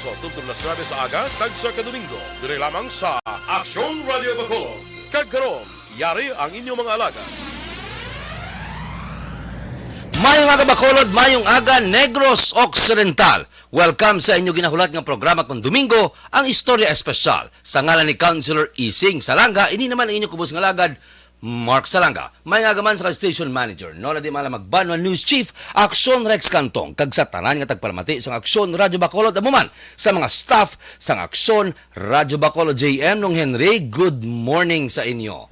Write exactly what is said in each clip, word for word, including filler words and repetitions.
Tungtod alas nuebe sa aga, tagsa ka Domingo, diri lamang sa Aksyon Radio Bacolod. Kag karon, yari ang inyong mga alagad. Mayong aga, Bacolod, mayong aga, Negros Occidental. Welcome sa inyo ginahulat nga programa kon Domingo, ang Istorya Espesyal. Sa ngalan ni Councilor Ising Salanga, ini naman ang inyong kubos nga alagad, Mark Salanga. May nga gaman sa station manager, Nola Di Mala Magbanwa, news chief, Aksyon Rex Cantong, kag sa tanan nga tagpalamati sang Aksyon Radyo Bacolod, amo man sa mga staff sang Aksyon Radyo Bacolod, J M Nong Henry, good morning sa inyo.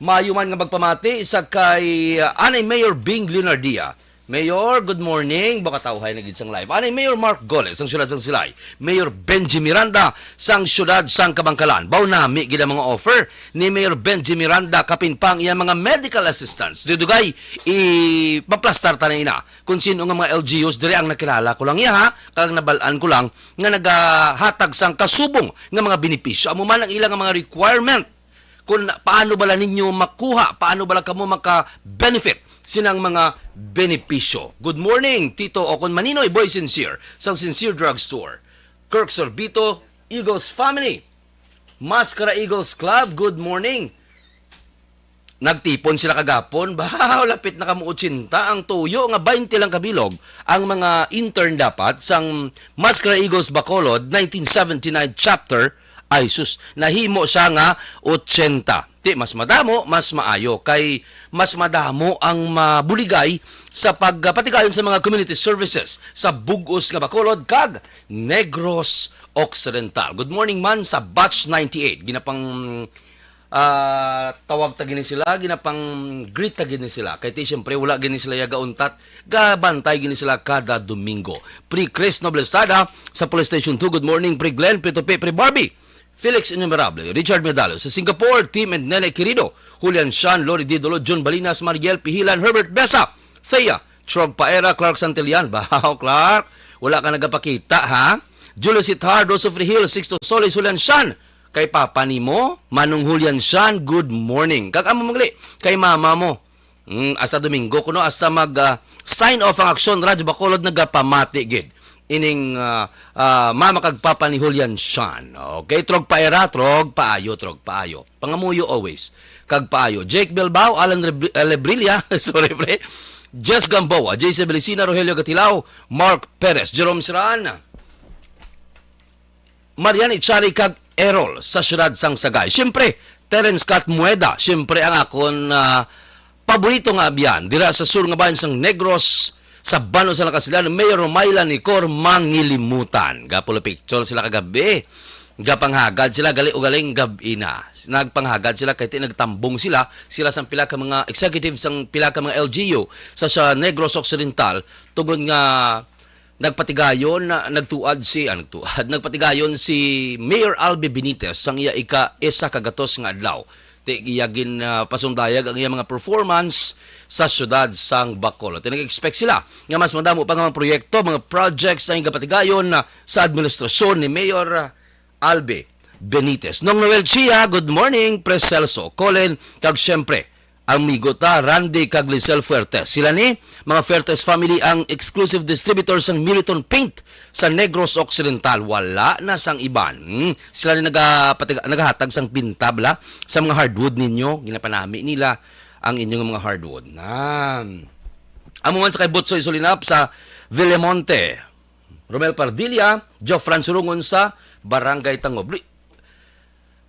Mayo man nga magpamati sa kay, uh, Anay Mayor Bing Leonardia. Mayor, good morning. Baka tawhay na gid sang live. Anay Mayor Mark Goles, sang siyudad sang Silay. Mayor Benji Miranda, sang siyudad sang Kabangkalan. Baw nami gid ang mga offer ni Mayor Benji Miranda, kapin pa ang iyang mga medical assistance. Dudugay, i-maplastar ta na ina. Kung sino nga mga L G Us, dire ang nakilala ko lang iya, ha? Kag nabal-an ko lang nga nagahatag sang kasubong nga mga benepisyo. Amo man ang ilang mga requirement. Kung paano bala ninyo makuha, paano bala kamo maka-benefit sinang mga benepisyo. Good morning, Tito Okon Maninoy, Boy Sincere, sang Sincere Drugstore. Kirk Sorbito, Eagles family. Mascara Eagles Club, good morning. Nagtipon sila kagapon. Ba, lapit na kamo ochenta ang tuyo nga baynte lang kabilog ang mga intern dapat sang Mascara Eagles Bacolod nineteen seventy-nine chapter. Ay sus, nahimo siya nga ochenta. Ti, mas madamo, mas maayo, kay mas madamo ang mabuligay sa pagpatigayon sa mga community services sa bug-os nga Bacolod kag Negros Occidental. Good morning man sa Batch ninety-eight. Ginapang, ah, tawag ta gini sila, ginapang greet ta gini sila. Kay ti, siyempre, wala gini sila ya gauntat. Gabantay gini sila kada Domingo. Pre Chris Noblesada sa Police Station two. Good morning, Pre Glenn, Pre Tope, Pre Barbie. Felix Innumerable, Richard Medalo sa Singapore, Tim and Nene Querido, Julian Shan, Lori Didolo, John Balinas, Mariel Pihilan, Herbert Besa, Thea, Trog Paera, Clark Santillan. Bahaw, Clark, wala ka nagapakita, ha? Julius Ithar, Rose of Hill, Sixto Solis, Julian Shan. Kay papa nimo, Manong Julian Shan, good morning. Kag amo mangli, kay mama mo. Mm, asa Domingo kuno, asa mag, ah, sign off ang Aksyon Radyo Bacolod, nagapamati gid ining, ah, ah, mama kag papa ni Julian Shan. Okay, Trog Paera, Trog paayo, Trog paayo. Pangamuyo always. Kag paayo. Jake Bilbao, Alan Rebri-, ah, Lebrilla, sorry, pre. Jess Gamboa, J C Belicina, Rogelio Gatilao, Mark Perez, Jerome Serrana. Marian Ichari kag Errol sa siyudad sang Sagay. Siyempre, Terence Scott Mueda, siyempre ang akon, ah, paborito nga abyan dira sa sur nga bahin sang Negros, sa Bano sa Nakasilan, Mayor Romayla Nicor Mangilimutan. Gapolo picture sila kagabi. Gapanghagad sila, gali ugaling gab-i na. Nagpanghagad sila kay ti nagtambong sila, sila sang pila ka mga executive sang pila ka mga L G U sa, sa Negros Occidental, tungod nga nagpatigayon na nagtuad si, ah, nagtuad, nagpatigayon si Mayor Albi Benitez sang iya ika-isa ka gatos nga adlaw. Ti iya gin, ah, pasundayag ang iya mga performance sa siyudad sang Bacolod. Ti nag-expect sila nga mas madamo pa nga mga proyekto, mga projects ang igapatigayon na sa administrasyon ni Mayor, ah, Albi Benitez. Nong Noel Chia, good morning. Pre Celso, Colin, kag siyempre, amigo ta, Randy kag Lisel Fuertes. Sila ni, mga Fuertes family, ang exclusive distributor sang Militon Paint sa Negros Occidental. Wala na sang iban. Hmm. Sila ni nagapatiga-, nagahatag sang pinta, bala, sa mga hardwood ninyo. Ginapanami nila ang inyong mga hardwood. Na. Amo man sa kay Butsoy Sulinap sa Villamonte. Romel Pardilla, Geoffran Surungon sa Barangay Tangob. Li-,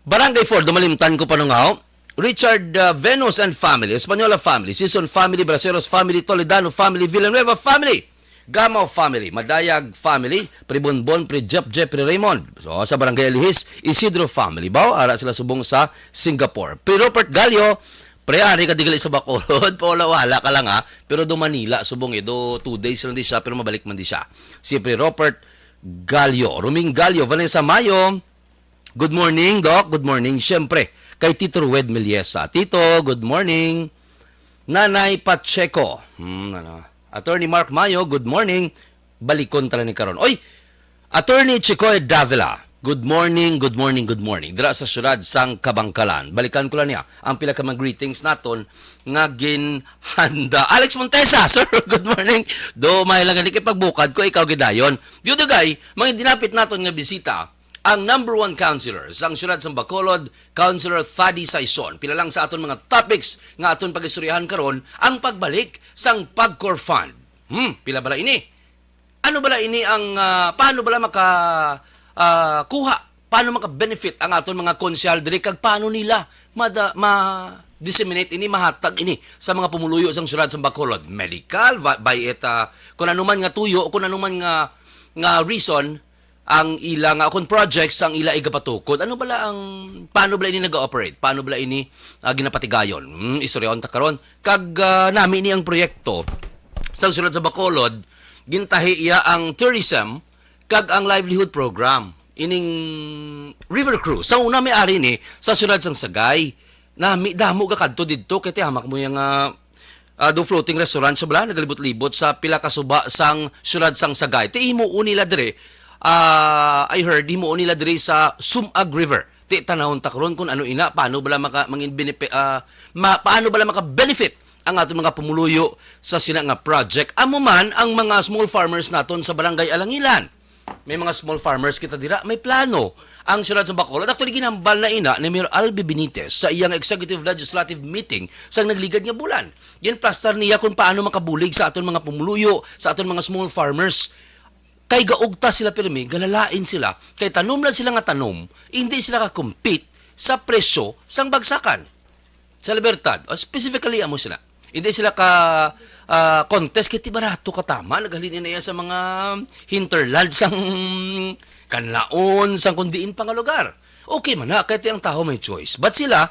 Barangay four, dumalimtan ko pa nung aw. Richard, uh, Venus and family, Española family, Season family, Braceros family, Toledano family, Villanueva family, Gamao family, Madayag family, Pre Bonbon, Pre Jep, Jeffrey Raymond. So, sa Barangay Alihis, Isidro family. Baw, ara sila subong sa Singapore. Pre Robert Gallo, pre, ari ka di gali sa Bacolod, pawala-wala ka lang, ha. Pero do Manila, subong eh, do two days lang di siya, pero mabalik man di siya. Si Pre Robert Gallo, Roming Gallo, Vanessa Mayo, good morning, Doc. Good morning, siyempre, kay Tito Rued Meliesa. Tito, good morning. Nanay Pacheco. Hmm, ano? Attorney Mark Mayo, good morning. Balikon tala ni karon. Oy, Attorney Chicoy Davila. Good morning, good morning, good morning. Dira sa siyudad sang Kabangkalan. Balikan ko lang niya ang pila ka mga greetings naton nga ginhanda. Alex Montesa, sir, good morning. Do, may lang gani kay pagbukad ko, ikaw gidayon. Diyudugay, mga dinapit naton nga bisita, ang number one counselor sang siyudad sang Bacolod, Counselor Thady Saison. Pila lang sa aton mga topics nga aton pag-istoryahan karon, ang pagbalik sang PAGCOR Fund. Hmm, pila bala ini? Ano bala ini ang, ah, paano bala maka, ah, kuha? Paano maka-benefit ang aton mga konsehal diri, kag paano nila mada-, ma-disseminate ini, mahatag ini sa mga pumuluyo sang siyudad sang Bacolod? Medical, va-, by it, ah, kung ano man nga tuyo o kung ano man nga, nga reason ang ila nga, kung projects ang ila igapatukod. Ano bala ang, paano bala ini nag-ooperate? Paano bala ini, ah, ginapatigayon? Hmm, istoryaon ta karon. Kag, ah, nami ni ang proyekto sa siyudad sa Bacolod, gintahi iya ang tourism kag ang livelihood program, ining river cruise. Sa una, may ari ni sa siyudad sang Sagay. Nami, damo gakadto didto, kay ti hamak mo yang, ah, ah, do floating restaurant sa bala, nagalibot-libot sa pila ka suba sang siyudad sang Sagay. Ti himuon nila dire, ah, I heard, himuon nila dire sa Sumag River. Ti tanawon ta karon kung ano ina, paano bala maka-, mangin-, benefi-, ah, ma-, paano bala maka-benefit ang aton mga pumuluyo sa sina nga project. Amo man ang mga small farmers naton sa Barangay Alangilan. May mga small farmers kita dira, may plano ang siyudad sa Bacolod. Actually, ginhambal na ina ni Mayor Albi Benitez sa iyang executive legislative meeting sa nagligad nga bulan. Ginplastar niya kung paano makabulig sa aton mga pumuluyo, sa aton mga small farmers. Kay gaugta sila pirmi, galalain sila. Kay tanom lang sila nga tanom, hindi sila ka-compete sa presyo sang bagsakan. Sa Libertad, o specifically amo sila. Hindi sila ka, ah, contest kay ti barato ka tama, naghalin na iya sa mga hinterland sang Kanlaon, sang kung diin pa nga lugar. Okay man na, kay ti ang tawo may choice. But sila,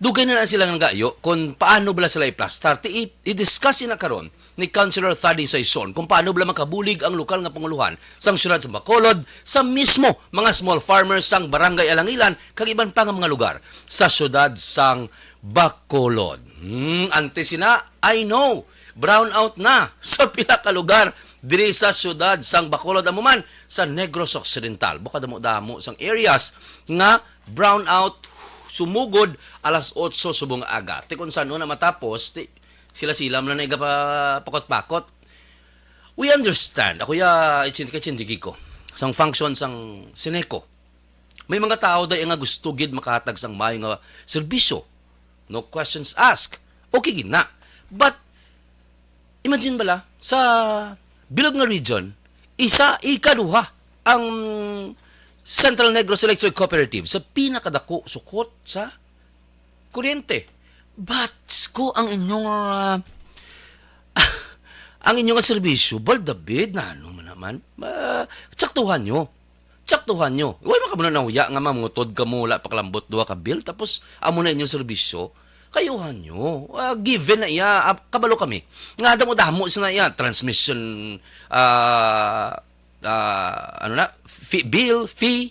dugay na lang sila nga nagayo kung paano bala sila iplastar. Ti i-, i-discuss na karon ni Councilor Thady Saison kung paano bala makabulig ang lokal nga panguluhan sang siyudad sa Bacolod sa mismo mga small farmers sang Barangay Alangilan kag iban pa nga mga lugar sa siyudad sang Bacolod. Hmm, antes sina, I know, brownout na sa pila ka lugar diri sa siyudad sang Bacolod, amo man sa Negros Occidental. Bukod damo-damo sang areas nga brownout, sumugod alas otso subong nga aga. Ti kung san-o na matapos, ti sila-sila man na nagapakot-pakot. We understand. Ako ya, itsin-, kay Chindigiko, sang function sang Sineco. May mga tao day nga gusto gid makahatag sang maayo nga serbisyo. No questions asked. Okay gid na. But, imagine bala, sa bilog nga region, isa, ikaduha ang Central Negros Electric Cooperative sa pinakadako sukot sa kuryente. But, ko ang inyong, ah, ang inyong serbisyo, bal David, na ano man naman, ah, tsaktuhan nyo. Tsaktuhan nyo. Way man kamo na nahuya nga mamutod kamo, wala pa kalambot duha ka bill, tapos amo na inyong serbisyo. Kayuhan nyo. Ah, given na iya, ah, kabalo kami. Nga damo-damo sila iya, transmission, ah, ah, ano na, fee, bill, fee,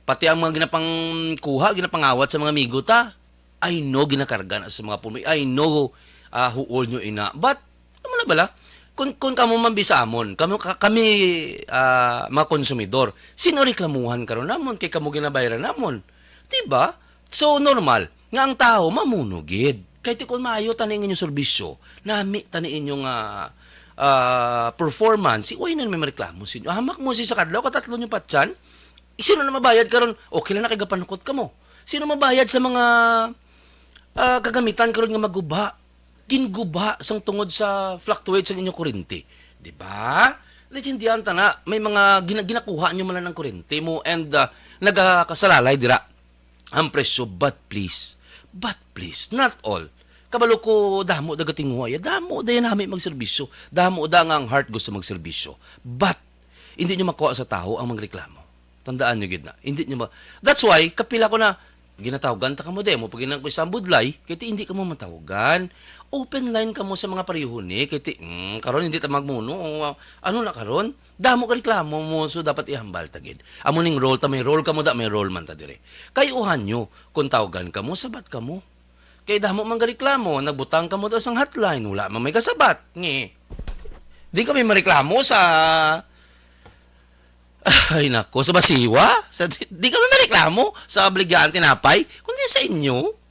pati ang mga ginapangkuha, ginapangawat sa mga amigo ta. I know ginakarga na sa mga punoy. I know, ah, huol nyo ina. But, amo na bala? Kung, kung kamo man bisamon, kamo, ka-, kami, ah, mga konsumidor, sino reklamuhan karon namon kay kamo ginabayaran namon? Diba? So, normal nga ang tawo mamuno gid. Kay ti kung maayo tani ang inyong serbisyo, nami tani inyong, ah, ah, performance, si way na may mareklamo sa inyo. Hamak mo si sa kadlaw, katatlo nyo patyan, sino na mabayad karon? Okay lang na kay gapanukot kamo. Sino mabayad sa mga, ah, kagamitan karon nga maguba? Ginguba sang tungod sa fluctuate sang inyong kurente. Di ba? Naintindihan ta na, may mga gina-, ginakuha nyo man lang ng kurente mo and, ah, nagakasalalay dira ang presyo. But please, but please, not all. Kabalo ko, damo da gatinguha ya, damo da yan nami magserbisyo, damo da nga ang heart gusto magserbisyo. But, hindi nyo makuha sa tao ang magreklamo. Tandaan nyo gid na. Hindi nyo ma-, that's why, kapila ko na, ginatawgan ta kamo, demo, pag ginang ko isang budlay, kay ti hindi kamo matawgan. Open line kamo sa mga pareho ni, kay ti, mm, karon hindi ta magmuno, o, ano na karon? Damo ka reklamo mo, so dapat ihambal ta gid. Amo ning role ta, may role kamo da, may role man ta dire. Kayuhan nyo, kung tawgan kamo, sabat kamo. Kay damo man gareklamo, nagbutang kamo do sang hotline, wala man may kasabat. Ngi. Di kami mareklamo sa Ay, nako, sa masiwa? Sa, di, di kami mareklamo sa baligya ang tinapay, kundi sa inyo.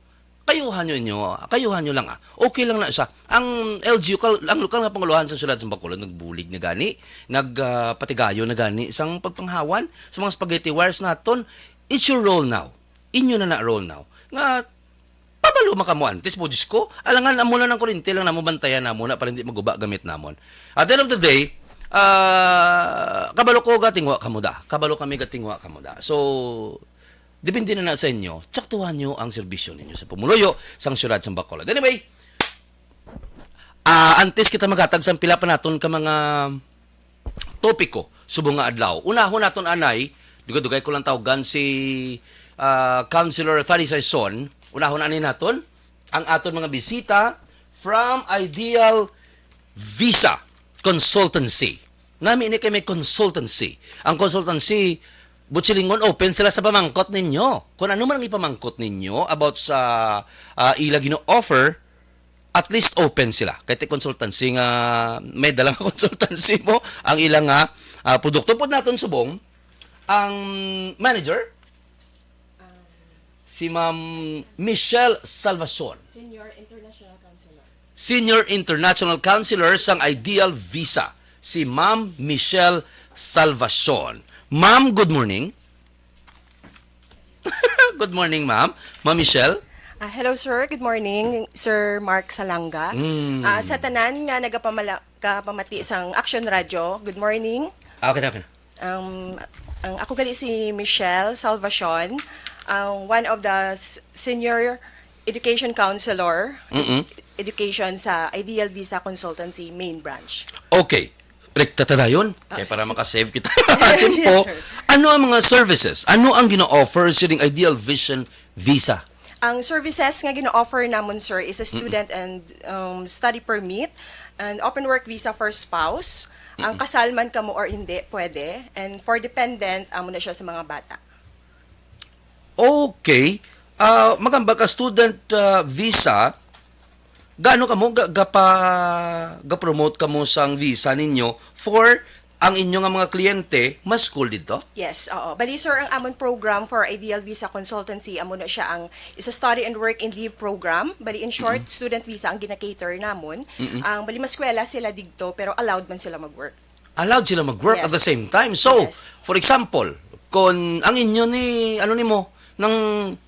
Kayuhan nyo inyo, kayuhan nyo lang, ah. Okay lang na siya. Ang L G U, kal-, ang lokal nga panguluhan sa siyudad sa Bacolod, nagbulig na gani, nag, ah, patigayon na gani, sang pagpanghawan sa mga spaghetti wires naton. It's your role now. Inyo na na role now. Nga, pabalo man kamo antes mo, Diyos ko. Alangan, amo na ng kuryente lang namo, bantayan namo na para hindi maguba gamit namon. At the end of the day, ah, kabalo ko, gatingwa kamo da. Kabalo kami, gatingwa kamo da. So, depende na na sa inyo. Tsaktuhan nyo ang serbisyo ninyo sa pumuluyo sang siyudad sa Bacolod. Anyway, ah, antes kita maghatag sa pila pa naton ka mga topiko subong nga adlaw, unahon naton anay, dugay-dugay ko lang tawgan si, ah, Councilor Fanny Saison. Unahon anay naton ang aton mga bisita from Ideal Visa Consultancy. Nami ini kay may consultancy. Ang consultancy, buot silingon, open sila sa pamangkot ninyo. Kung ano man ang ipamangkot ninyo about sa, ah, ila gino-offer, at least open sila. Kay ti consultancy nga, may dalang consultancy mo, ang ilang nga, ah, produkto. Pod naton subong, ang manager, si Ma'am Michelle Salvacion. Senior International Counselor. Senior International Counselor sang Ideal Visa, si Ma'am Michelle Salvacion. Ma'am, good morning. Good morning, ma'am. Ma'am Michelle? Ah, hello, sir. Good morning, Sir Mark Salanga. Mm. Ah, sa tanan nga nagapamala-, kapamati sang Action Radio, good morning. Ah, okay na, okay na. Um, ang ako gali si Michelle Salvacion, ang one of the s-, senior education counselor, Mm-mm. education sa Ideal Visa Consultancy main branch. Okay. Rekta ta dayon. Ah, Kaya para sige. Makasave kita Yes, tempo. Sir. Ano ang mga services? Ano ang gina-offer sining Ideal Vision Visa? Ang services nga gina-offer namon, sir, is a Mm-mm. student and, um, study permit and open work visa for spouse. Ang Mm-mm. kasal man kamo or hindi, pwede. And for dependent, amo na siya sa mga bata. Okay. Ah, magamba ka student, ah, visa, gaano kamo ga-, gapa-, ga-promote kamo sang visa ninyo for ang inyo nga mga kliyente ma-school didto? Yes, oo. Bali, sir, ang amon program for Ideal Visa Consultancy, amo na siya ang isa study and work and leave program. Bali, in short, Mm-mm. student visa ang gina-cater namon. Mm-mm. Ang bali, maskwela sila didto, pero allowed man sila mag-work. Allowed sila mag-work at Yes. the same time. So, Yes. for example, kung ang inyo ni, ano nimo, ng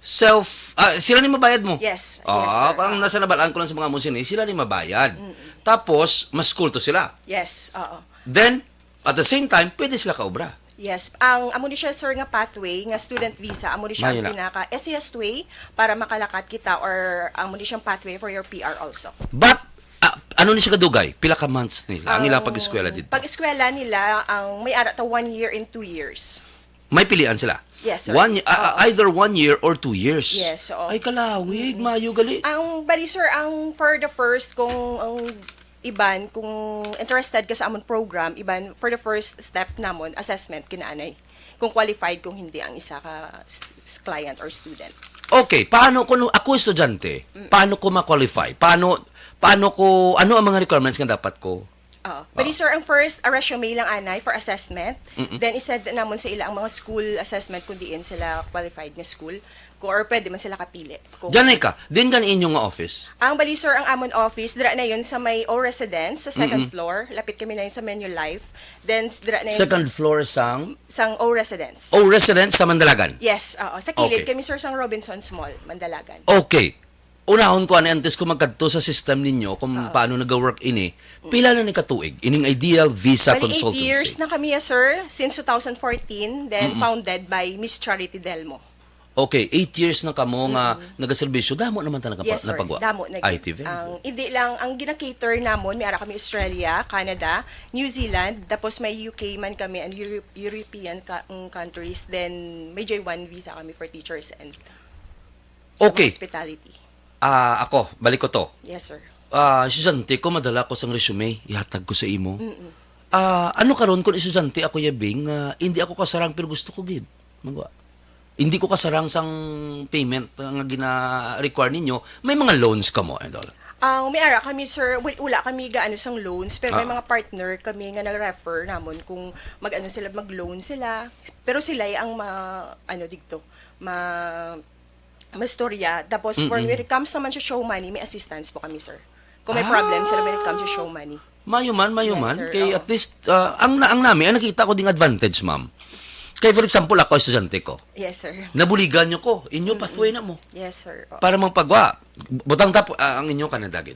self, ah, sila ni mabayad mo? Yes. Ah, Yes, sir. Ang nasa nabalaan ko lang sa mga amo sini, sila ni mabayad. Mm-mm. Tapos, ma-school to sila. Yes, oo. Then, at the same time, pwede sila kaobra. Yes. Ang amo ni siya, sir, nga pathway, nga student visa, amo ni siya ang Mayuna. pinaka easiest way para makalakat kita or amo ni siyang pathway for your P R also. But, ah, ano ni siya kadugay? Pila ka months nila ang ilang Ang pag-eskwela dito? Pag-eskwela nila, ang may ara ta one year and two years. May pilian sila? Yes, sir. One y-, ah, ah, Oo. Either one year or two years. Yes, oo. Ay, kalawig. Mm-mm. Maayo gali. Ang, bali, sir, ang for the first, kung ang iban, kung interested ka sa amon program, iban, for the first step namon, assessment, kinaanay. Kung qualified, kung hindi ang isa ka st-, s-, client or student. Okay, paano kung ako estudyante? Mm. Paano ko ma-qualify? Paano, paano ko, ano ang mga requirements nga dapat ko? Oo. Bali, Oo. sir, ang first, a resume lang anay for assessment. Mm-mm. Then, i-send namon sa ila ang mga school assessment kung diin sila qualified nga school. Kung, or pwede man sila kapili. Kung Diyan na ka, din ka inyo nga office? Ang bali, sir, ang amon office, dira na yun sa may O Residence, sa second Mm-mm. floor. Lapit kami na yun sa Menu Life. Then, s-, dira na yun Second sa floor sang? Sang O Residence. O Residence sa Mandalagan? Yes, oo. Sa kilid Okay. kami, sir, sang Robinsons Mall, Mandalagan. Okay. Unahon ko ani antes ko magkadto sa system ninyo kung Oo. paano nag-work ini. Pila na ni katuig ining Ideal Visa Bali, eight Consultancy? years na kami, yes, sir. Since two thousand fourteen, then Mm-mm. founded by Miss Charity Delmo. Okay, eight years na kamo nga Mm-mm. nagaserbisyo. Damo naman talaga pa, Yes, sir. napagwa. Damo na Ay, gid. T V. Ang, hindi lang, ang gina-cater namon, may ara kami Australia, Canada, New Zealand, tapos may U K man kami, and Euro-, European ka-, mm, countries. Then, may J one visa kami for teachers and sa Okay. mga hospitality. Ah, ako, balik ko to. Yes, sir. Ah, estudyante ko, madala ko sang resume, ihatag ko sa imo. Mm-mm. Ah, ano karon kung estudyante ako, Yabing, nga hindi ako kasarang pero gusto ko gid? Magwa. Hindi ko kasarang sang payment nga gina-require ninyo. May mga loans ka mo and all. Ang may ara kami, sir, wal-, wala kami gaano sang loans, pero may Ah. mga partner kami nga nag-refer namon kung mag-ano sila, mag-loan sila. Pero sila ang ma-, ano digto, ma-, mastorya. Tapos, for Mm-mm. when it comes naman sa show money, may assistance po kami, sir. Kung may Ah. problem sila when it comes sa show money. Mayo man, mayo Yes, man. sir. Kay Oo. at least, ah, ang na-, ang nami, ang nakita ko ding advantage, ma'am. Kay, for example, ako, estudyante ko. Yes, sir. Nabuligan nyo ko, inyo Mm-mm. pathway na mo. Yes, sir. Oo. Para magpagwa, butang tap, ah, ang inyo Canada gid.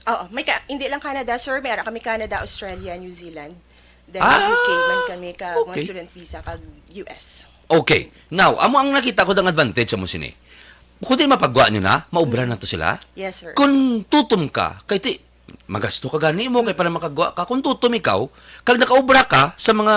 Oo, may ka, hindi lang Canada, sir. May ara kami Canada, Australia, New Zealand. Then, Ah, U K man kami, ka, mga okay. student visa, kag U S. Okay. Now, amo ang nakita ko dang advantage mo sini. Kung di mapagwa nyo na, maubra Mm. na to sila. Yes, sir. Kung tutom ka, kay ti, magasto ka gani mo, kay Mm. para makagwa ka. Kung tutom ikaw, kag nakaubra ka sa mga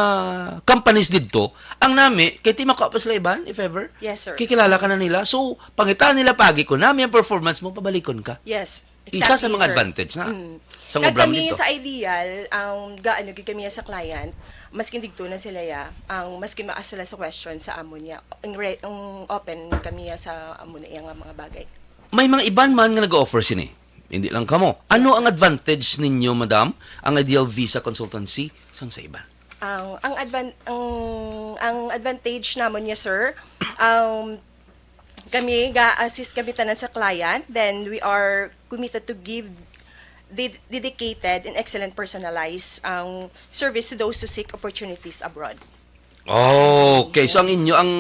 companies didto, ang nami, kay ti makuha pa sila iban, if ever. Yes, sir. Kikilala ka na nila. So, pangitaan nila pagi ko nami ang performance mo, pabalikon ka. Yes. Isa sa Exactly, mga sir. advantage na. Mm. Sa Kag obra mo kami dito. Sa ideal, ang gaano gid kami sa client, maskin digto na sila ya, ang maskin maas sila sa question sa amon niya, ang re-, ang open kami ya sa amon na iya nga mga bagay. May mga iban man nga nag-offer sini. Hindi lang kamo. Ano Yes, ang sir. advantage ninyo, madam? Ang Ideal Visa Consultancy, sang sa iban? Ang, ang advan-, ang, ang advantage namon niya, sir, um, kami, ga-assist kami tanan sa client, then we are committed to give ded-, dedicated and excellent personalized ang service to those who seek opportunities abroad. Okay, so ang Yes. inyo, ang,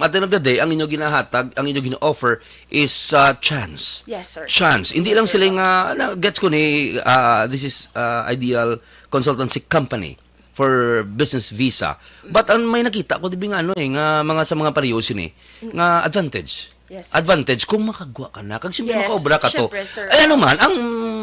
at the end of the day, ang inyo ginahatag, ang inyo gina-offer is, uh, chance. Yes, sir. Chance. Hindi Yes, lang sir. sila nga, na, gets ko ni, uh, this is, uh, Ideal Consultancy Company for business visa. But ang may nakita ko, dibi nga, ano, eh, nga mga sa mga pareho sini, Mm. nga advantage. Yes. Advantage kung makagwa ka na. Kag siyempre, Yes, makaobra ka to. siyempre, sir. Eh, ano man, ang,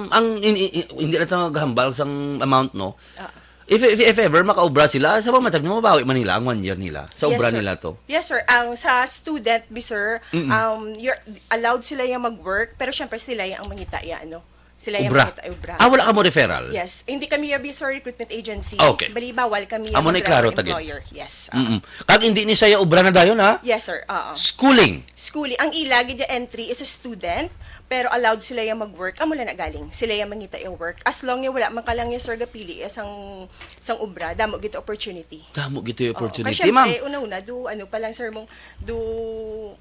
ang in-, in-, in-, hindi na ito maghambal sang amount, no? Ah. If, if, if ever makaobra sila, sa mga matag na mabawi man nila ang one year nila, sa Yes, obra sir. nila to. Yes, sir. Ang sa student, bi, sir, Mm-mm. um, you're allowed sila yung mag-work, pero syempre sila yung ang mangita, ya, ano? Sila yung Obra. mangita, obra. Ah, wala ka mo referral? Yes. Hindi kami, ya, bi, sir, recruitment agency. Ah, okay. Bali, bawal kami Amo na iklaro ta gid. employer. Yes. Ah. Mm-mm. Kag hindi ni siya obra na dayon, ha? Yes, sir. Oo. Schooling. Schooling. Ang ila, gid yung entry is a student, pero allowed sila yung mag-work. Amo lang na galing. Sila yung mangita yung work. As long yung wala man ka lang yung, sir, gapili, eh, sang, sang obra, damo gid opportunity. Damo gid yung Oo. opportunity, Kaya syempre, ma'am. una-una, do, ano pa lang, sir, mong, do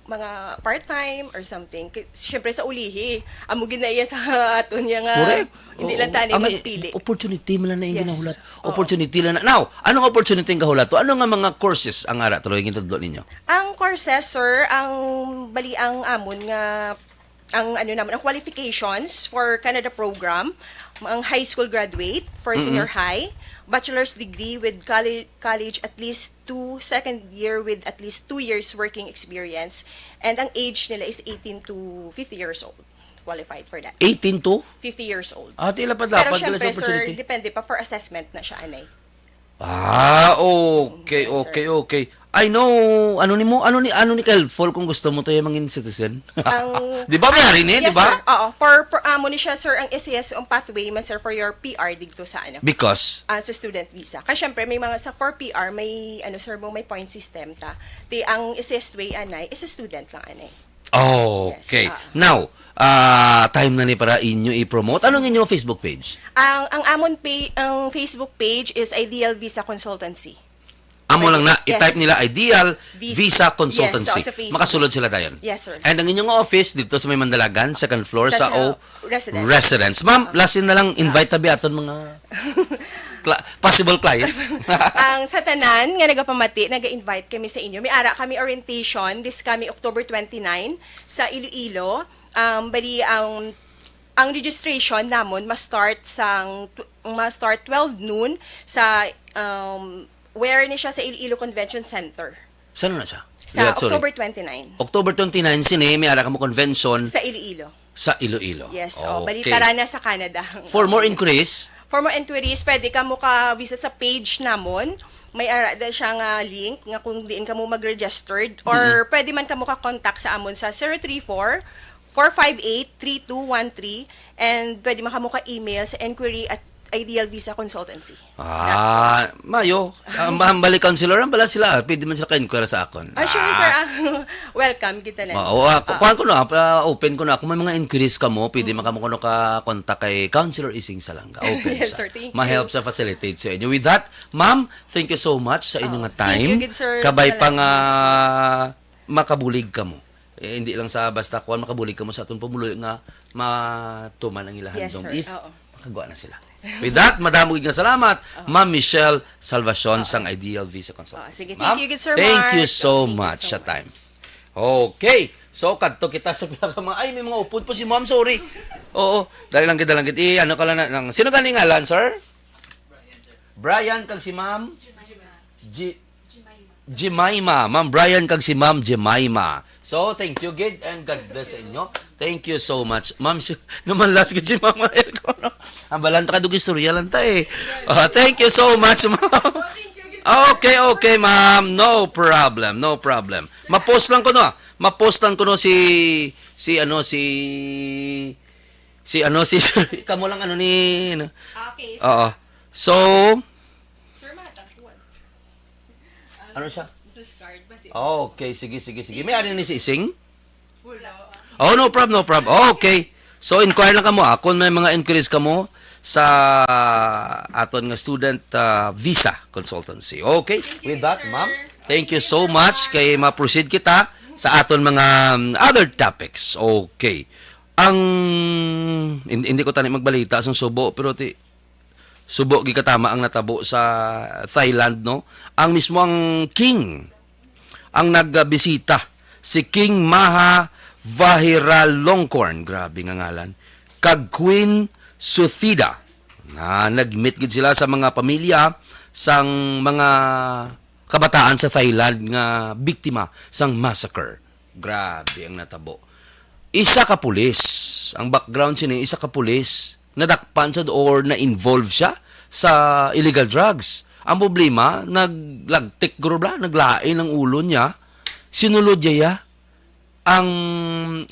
mga part-time or something. K-, syempre, sa ulihi, amo gid na iya sa aton niya nga Correct. hindi Oo. lang tani Ang magpili. opportunity man lang na yung Yes. ginahulat. Oo. Opportunity lang na. Now, anong opportunity ang gahulat to? Ano nga mga courses ang ara tuloy gintudlo ninyo? Ang courses, sir, ang bali ang amon nga, ang ano naman, ang qualifications for Canada program, ang high school graduate for Mm-mm. senior high, bachelor's degree with college, college at least two, second year with at least two years working experience, and ang age nila is eighteen to fifty years old. Qualified for that. Eighteen to? Fifty years old. Ah, tila pa Pero dapat, tila sa syempre, sir, opportunity. depende pa for assessment na siya, anay. Ah, okay, Yes, sir. okay, okay. I know, ano ni mo, ano ni, ano ni ka-helpful kung gusto mo to yung mangin citizen? Ang, Di ba, may ah, hari ni, yes, di ba? sir. Oo. For, for, amo ni siya, sir, ang S C S, ang pathway man, sir, for your P R dito sa, ano, Because? ah, sa student visa. Kasi syempre, may mga, sa for P R, may, ano, sir, mo, may point system ta. Di, ang S C S way, anay, is a student lang, anay. Okay. Yes, ah. Now, ah, time na ni para inyo i-promote. Anong inyong Facebook page? Ang, ang amon pa-, ang Facebook page is Ideal Visa Consultancy. Amo lang na, Yes. i-type nila Ideal Vis-, Visa yes, Consultancy. so, sa Facebook. Makasulod sila dayon. Yes, sir. And ang inyong office dito sa may Mandalagan, second floor Sa, sa sa O Residence. Residence. Ma'am, Ah. last na lang, invite tabi aton mga cla-, possible clients. Ang sa tanan nga nagapamati, naga-invite kami sa inyo. May ara kami orientation this coming October twenty-nine sa Iloilo. Um, bali, ang, ang registration namon ma-start sang tw-, ma-start twelve noon sa, um, where ni siya sa Iloilo Convention Center. Saan na siya? Sa Liwat, sorry. October twenty-nine. October twenty-nine, sini, may ara kamo convention. Sa Iloilo. Sa Iloilo. Yes, oh, Okay. balitara na sa Canada. For more inquiries? For more inquiries, pwede kamo ka-visit sa page namon. May ara da siya nga link nga kung diin kamo mag-registered or Mm-mm. pwede man kamo ka-contact sa amon sa zero three four, four five eight, three two one three and pwede man kamo ka-email sa inquiry at Ideal Visa Consultancy. Ah, mayo. Ang, ang balik counselor, ang bala sila, pwede man sila ka-inquire sa akon. Ah, sure, sir. Ah. Ah, welcome, kita lang, Ma-, sir. Oo, ah, Oo. kuhaan ko na, ah, open ko na. Kung may mga inquiries ka mo, pwede Mm. man kamo kuno ka-contact kay Counselor Ising Salanga. Open Yes, siya. sir. Thank you. Ma-help sa facilitate sa inyo. With that, ma'am, thank you so much sa inyo Oh, nga thank you, time. good sir. Kabay pa Salamat, nga yes, sir. makabulig kamo. Eh, hindi lang sa basta kuwan, makabulig kamo sa atong pumuluyo nga matuman ang ilang Yes, handom sir. if Oo. makagawa na sila. With that, madamo gid nga salamat, Oo. Ma'am Michelle Salvacion Oo. sang Ideal Visa Consultants. Oo, sige. Ma'am, Thank you, good sir thank you Mark. so Thank you much so sa much. time. Okay. So, kadto kita sa pila ka mga, ay, may mga upod po si Ma'am, sorry. Oo, dali lang gid, dali lang gid. Eh, ano ka lang na, nang, sino gani ngalan, sir? Brian kag si Ma'am? Ji-, Jemima. Ma'am Brian kag si Ma'am Jemima. So, thank you gid and God bless sa inyo. Thank you so much. Ma'am, si-, naman last gid si Ma'am Aircon, no? Ang balanta ka dug istorya lang ta eh. Ah, thank you so much, ma'am. Okay, okay, ma'am. No problem, no problem. Ma-post lang ko, no? Ma-post lang ko, no, si, si, ano, si, si, ano, si, kamo lang, ano, ni, ano. Okay, sir. Oo. So, Sir, matakuan. Ano siya? Business card ba si Okay, sige, sige, sige. May ano ni si Ising? Wala. Oh, no problem, no problem. Okay. So, inquire lang kamo, ah, kung may mga inquiries kamo sa aton nga student, ah, visa consultancy. Okay? Thank you, With that, sir. ma'am, thank you Thank you, so sir, much. ma'am. Kay ma-proceed kita sa aton mga, um, other topics. Okay. Ang, hin-, hindi ko tani magbalita sa subo, pero ti-, subo gid katama ang natabo sa Thailand, no? Ang mismo ang king ang nagbisita, si King Maha Vajiralongkorn, grabe nga ngalan, kag Queen Suthida, nga nag-meet gid sila sa mga pamilya sang mga kabataan sa Thailand nga biktima sang massacre. Grabe ang natabo. Isa ka pulis, ang background sini, isa ka pulis, nadakpan sad or na-involve siya sa illegal drugs. Ang problema, naglagtik guro bala, naglain ang ulo niya, sinulod niya ang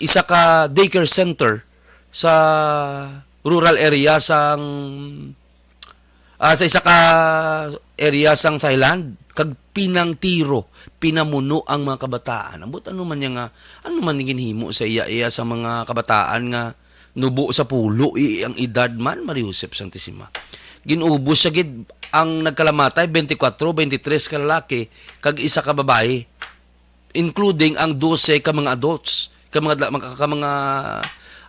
isa ka daycare center sa rural area sang ah, sa isa ka area sang Thailand, kag pinangtiro, pinamuno ang mga kabataan. Ambot ano man niya nga, ano man ang ginhimo sa iya, iya sa mga kabataan nga nubo sa pulo, i-, ang edad man, Maria Josep Santisima. Ginubos siya gid, ang nagkalamatay, twenty-four, twenty-three ka lalaki, kag isa ka babayi. Including ang dose ka mga adults, ka mga dla-, mga, ka mga,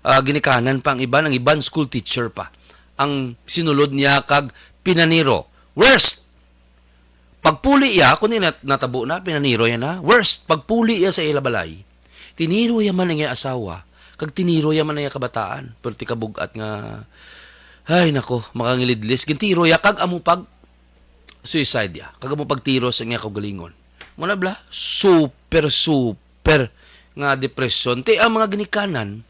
ah, ginikanan pa ang iban, ang iban school teacher pa. Ang sinulod niya kag pinaniro. Worst! Pagpuli iya, kundi nat-, natabo na, pinaniro iya na. Worst, pagpuli iya sa ila balay, tiniro iya man ang iya asawa, kag tiniro iya man ang iya kabataan. Pero ti kabug-at nga, ay nako, makangilidlis. Gintiro iya kag amo pag suicide ya. Kag amo pagtiro sa iya kaugalingon. Muna bala, super, super nga depresyon. Ti ang mga ginikanan,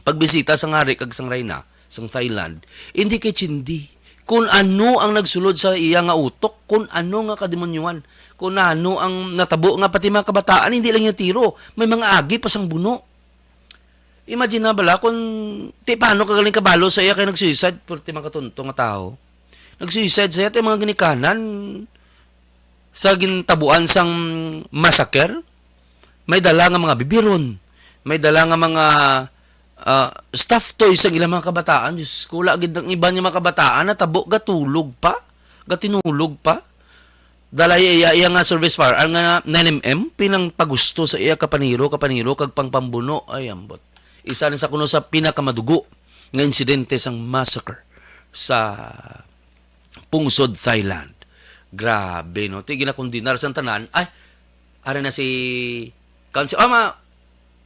pagbisita sang hari kag sang rayna, sang Thailand, hindi kay chindi. Kung ano ang nagsulod sa iya nga utok, kung ano nga kademonyohan, kung ano ang natabo nga pati mga kabataan, hindi lang niya tiro, may mga agi pa sang buno. Imagine na bala kung ti paano ka galing kabalo sa iya kay nag-suicide, pwerte makatunto nga tao. Nag-suicide sa iya, ti mga ginikanan sa gintabuan sang massacre. May dala nga mga bibiron, may dala nga mga, ah, stuffed toys ang ilang mga kabataan. Diyos ko, wala gid ang iban nga mga kabataan natabo gatulog pa, gatinulog pa. Dala iya, iya, iya nga service firearm nga nine M M, pinangpagusto sa iya kapaniro, kapaniro, kag pangpambuno. Ay, ambot. Isa ni sa kuno sa pinakamadugo nga insidente sang massacre sa pungsod Thailand. Grabe, no? Ti ginakondenar sang tanan. Ay, ari na si Council. Ah, ma-,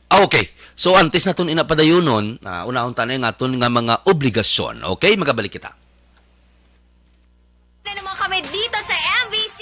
ah, okay. So, antes naton ina padayunon, ah, unahon ta na ang aton nga mga obligasyon. Okay? Magabalik kita. Na naman kami dito sa M V C.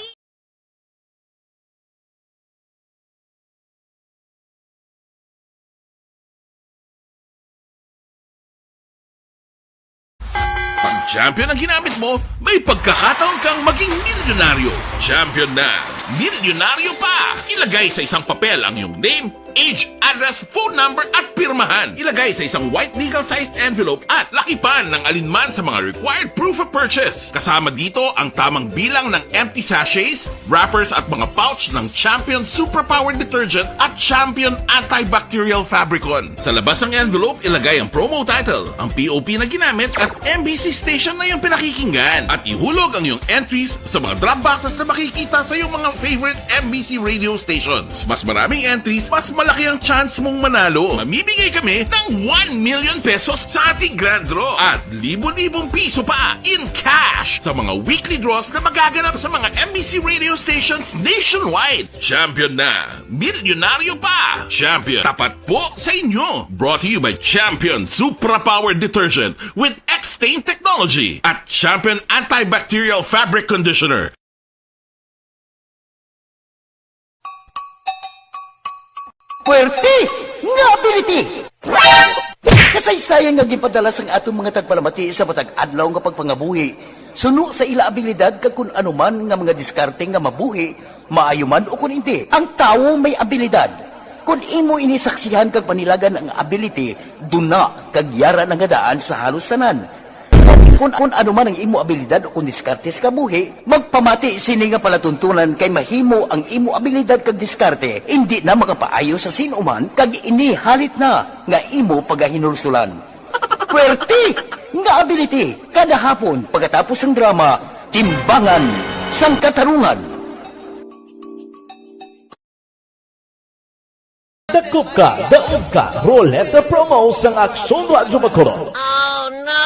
Pag champion ang ginamit mo, may pagkakataon kang maging milyonaryo. Champion na, milyonaryo pa! Ilagay sa isang papel ang iyong name, Age, address, phone number at pirmahan. Ilagay sa isang white legal-sized envelope at lakipan ng alinman sa mga required proof of purchase. Kasama dito ang tamang bilang ng empty sachets, wrappers at mga pouch ng Champion Suprapower Detergent at Champion Antibacterial Fabricon. Sa labas ng envelope, ilagay ang promo title, ang P O P na ginamit at M B C station na iyong pinakikinggan. At ihulog ang iyong entries sa mga drop boxes na makikita sa iyong mga favorite M B C radio stations. Mas maraming entries, mas malaki ang chance mong manalo. Mamimigay kami ng one million pesos sa ating grand draw at libo-libong piso pa in cash sa mga weekly draws na magaganap sa mga M B C radio stations nationwide. Champion na! Milyonaryo pa! Champion, tapat po sa inyo! Brought to you by Champion Supra Power Detergent with X-Stain Technology at Champion Antibacterial Fabric Conditioner. Puwerte nga ability! Kasaysayan nga ginpadala sang atong mga tagpalamati sa matag adlaw nga pagpangabuhi, suno sa ila abilidad kag kun ano man nga mga diskarte nga mabuhi, maayo man o kun indi. Ang tawo may abilidad. Kun imo ini saksihan kag panilagan ang ability, duna kag yara na nga daan sa halos tanan. Gani, kun, kun ano man ang imo abilidad o kun diskarte sa kabuhi, magpamati sini nga palatuntunan, kay mahimo ang imo abilidad kag diskarte indi na makapaayo sa sin-o man, kag ini halit na nga imo pagahinulsulan. Puwerte nga ability, kada hapon pagkatapos sang drama, Timbangan sang Katarungan. Dakop ka, daog ka, Roleta Promo sang Aksyon Radyo Bacolod. Oh, no!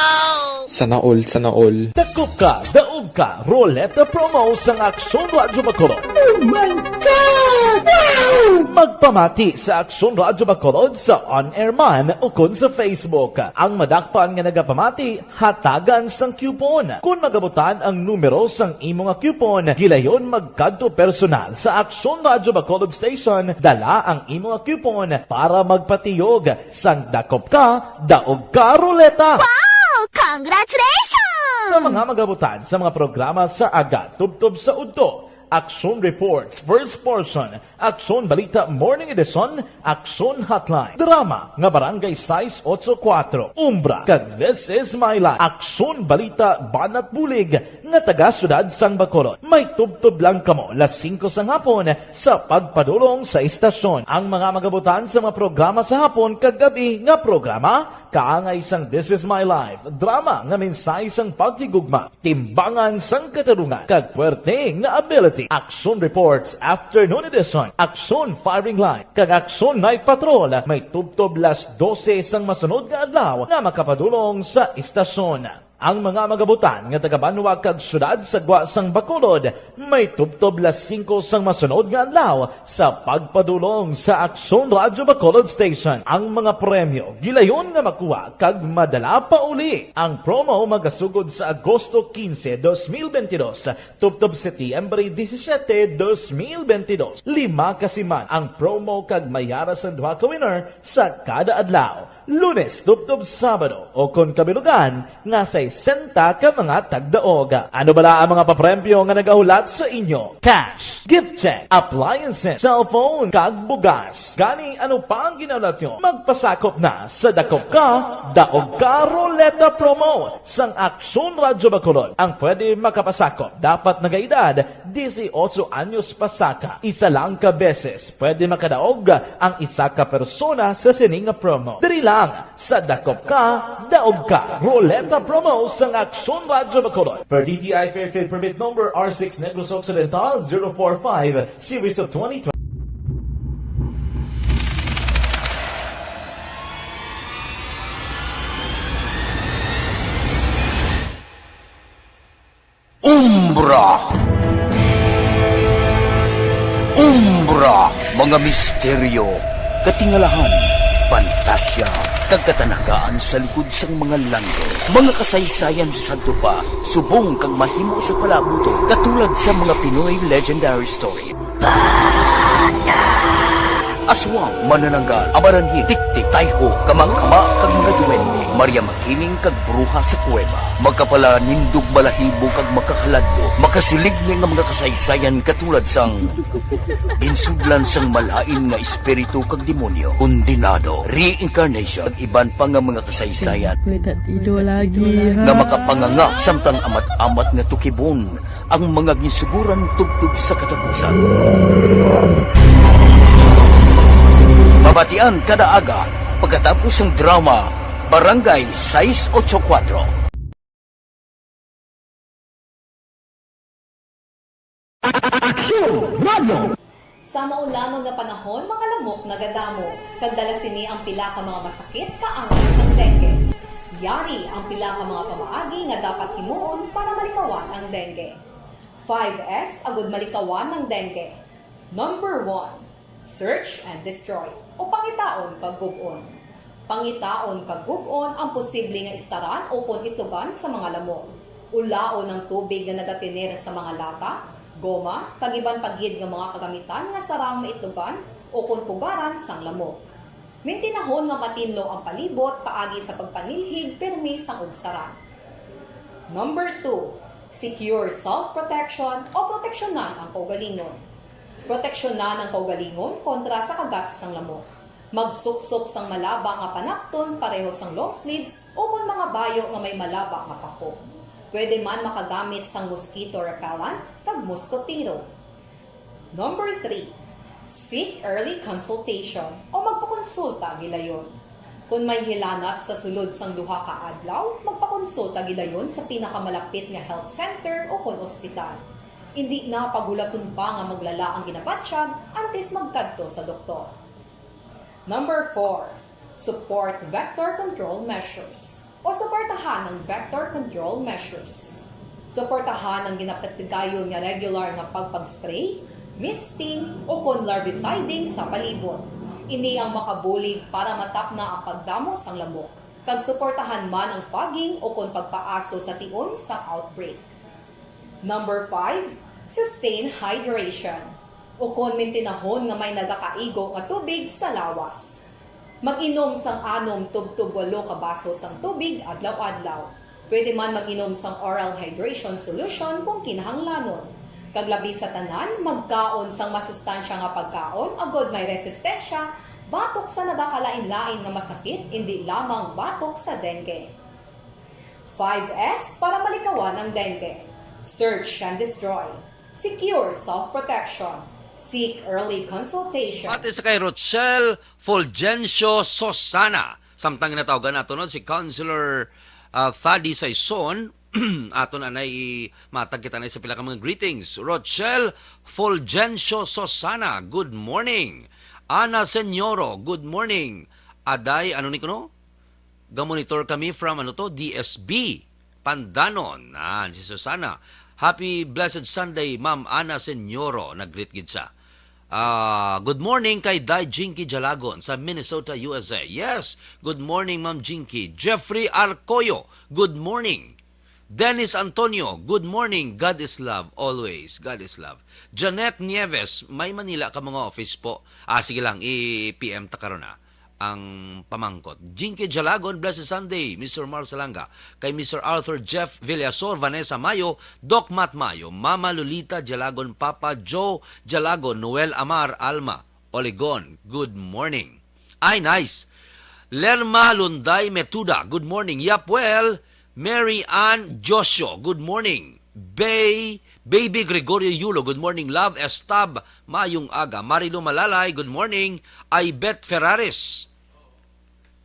Sana all, sana all. Dakop ka, daog ka, Roleta Promo sang Aksyon Radyo Bacolod. Oh my God! Wow! Magpamati sa Aksyon Radyo Bacolod sa on-air man ukon sa Facebook. Ang madakpan nga nagapamati, hatagan sang coupon. Kon magabutan ang numero sang imo nga coupon, gilayon magkadto personal sa Aksyon Radyo Bacolod Station, dala ang imo nga coupon para magpatiyog sang Dakop Ka, Daog Ka Roleta. Wow! Congratulations! Sa mga magabutan sa mga programa sa aga, tubtob sa udto, Aksyon Reports, first portion, Aksyon Balita Morning Edition, Aksyon Hotline, drama nga Barangay sais otso kuwatro, Umbra, kag This Is My Life, Aksyon Balita Banat Bulig nga taga Siyudad sang Bacolod. May tubtob lang kamo las singko sang hapon sa pagpadulong sa istasyon. Ang mga magabutan sa mga programa sa hapon kag gab-i nga programa, kaangay sang This Is My Life, drama nga mensahe sang paghigugma, Timbangan sang Katarungan, kag Puwerte nga Ability, Aksyon Reports Afternoon Edition, Aksyon Firing Line, kag Aksyon Night Patrol, may tubtob las dose sang masunod nga adlaw nga makapadulong sa istasyon. Ang mga magabutan nga taga-banwa kag siyudad sa gwa sang Bacolod, may tubtob las singko sang masunod nga adlaw sa pagpadulong sa Aksyon Radyo Bacolod Station. Ang mga premyo gilayon nga makuha kag madala pauli. Ang promo magasugod sa Agosto quince, dos mil veintidós, tubtob Setyembre disisiete, dos mil veintidós. Lima ka siman ang promo kag may yara sang duha ka winner sa kada adlaw, Lunes tubtob Sabado, o kon kabilugan, nga sesenta ka mga tagdaog. Ano bala ang mga papremyo nga nagahulat sa inyo? Cash, gift check, appliances, cellphone, kag bugas. Gani, ano pa ang ginahulat nyo? Magpasakop na sa Dakop Ka, Daog Ka Roleta Promo sang Aksyon Radyo Bacolod. Ang pwede makapasakop dapat nagaedad disiotso anyos pasaka. Isa lang ka beses pwede makadaog ang isa ka persona sa sini nga promo. Diri lang sa Dakop Ka, Daog Ka Roleta Promo sang Aksyon Radyo Bacolod. Per D T I Fair Trade Permit Number R six Negros Occidental zero four five, Series of twenty twenty. Umbra. Umbra, mga misteryo, katingalahan, pantasya, kag katanagaan sa likod sang mga langit. Mga kasaysayan sa sadto pa, subong kag mahimo sa palaabuton, katulad sa mga Pinoy legendary story. Bata. Aswang, manananggal, amaranhi, tiktik, tayho, kama-kama, kag mga duwende, Maria Makiling kag bruha sa kuweba, makapalanindog balahibo kag makahaladlo, makasiligni nga mga kasaysayan katulad sang ginsudlan sang malain nga espiritu kag demonyo, kondenado, reincarnation, kag iban pa nga mga kasaysayan May tatido lagi, nga ha? makapanganga samtang amat-amat nga tukibon ang mga ginsuguran tubtob sa katapusan. Mabatian kada aga pagkatapos sang drama Barangay sais ocho kuwatro. Aksyon! Radyo! Sa maulanon nga panahon, mga lamok nagadamo, kag dala sini ang pila ka mga masakit kaangay sang dengue. Yari ang pila ka mga pamaagi nga dapat himuon para malikawan ang dengue. Five S agud malikawan ang dengue. Number one, search and destroy, o pangitaon kag gub-on. Pangitaon kag gub-on ang posible nga istaran ukon itlugan sa mga lamok. Ulaon ang tubig nga nagatener sa mga lata, goma, kag iban pa gid nga mga kagamitan nga sarang maitlugan ukon pugaran sang lamok. Mintinahon nga matinlo ang palibot paagi sa pagpanilhig pirmi sang ugsaran. Number two, secure self-protection o proteksyonan ang kaugalingon. Proteksyonan ang kaugalingon kontra sa kagat sang lamok. Magsuksok sang malaba nga panapton pareho sang long sleeves ukon mga bayo nga may malaba nga pako. Pwede man makagamit sang mosquito repellent kag moskotero. Number three, seek early consultation o magpakonsulta gilayon. Kon may hilanat sa sulod sang duha ka adlaw, magpakonsulta gilayon sa pinakamalapit nga health center ukon ospital. Indi na paghulaton pa nga maglala ang ginabatyag antes magkadto sa doktor. Number four, support vector control measures o suportahan ang vector control measures. Suportahan ang ginapatigayon nga regular nga pagpag-spray, misting, ukon larviciding sa palibot. Ini ang makabulig para matapna ang pagdamo sang lamok, kag suportahan man ang fogging ukon pagpaaso sa tion sang outbreak. Number five, sustain hydration, ukon mintinahon nga may nagakaigo nga tubig sa lawas. Mag-inom sang anom tubtob walo ka baso sang tubig adlaw-adlaw. Pwede man mag-inom sang oral hydration solution kung kinahanglanon. Kag labi sa tanan, magkaon sang masustansya nga pagkaon agod may resistensya batok sa nagakalain-lain nga masakit, indi lamang batok sa dengue. Five S para malikawan ang dengue. Search and destroy. Secure self-protection. Seek early consultation. Pati sa kay Rochelle Fulgencio Sosana. Samtang ginatawgan nato, no, si Councilor, ah, Thady Saison, aton anay i-, matag kita na sa pila ka mga greetings. Rochelle Fulgencio Sosana, good morning. Ana Senyoro, good morning. Aday, ano ni kuno? Ga-monitor kami from, ano to, D S B, Pandanon. Ah, si Susana. "Happy blessed Sunday, Ma'am Ana Senyoro." Nag-greet gid siya. Ah, "Good morning kay Day Jinky Jalagon sa Minnesota, U S A." Yes, good morning, Ma'am Jinky. Jeffrey Arcoyo, good morning. Dennis Antonio, good morning. God is love, always. God is love. Janet Nieves, may Manila ka mga office po. Ah, sige lang, i-P M ta karon, ah. Ang pamangkot. Jinky Jalagon, blessed Sunday, Mister Mark Salanga. Kay Mister Arthur Jeff Villasor, Vanessa Mayo, Doc Matt Mayo, Mama Lolita Jalagon, Papa Joe Jalagon, Noel Amar, Alma Oligon, good morning. Ay, nice. Lerma Lunday Metuda, good morning. Yapwel, Mary Ann Joshua, good morning. Bay, Baby Gregorio Yulo, good morning. Love Estab, mayong aga. Marilu Malalay, good morning. Ibet Ferraris,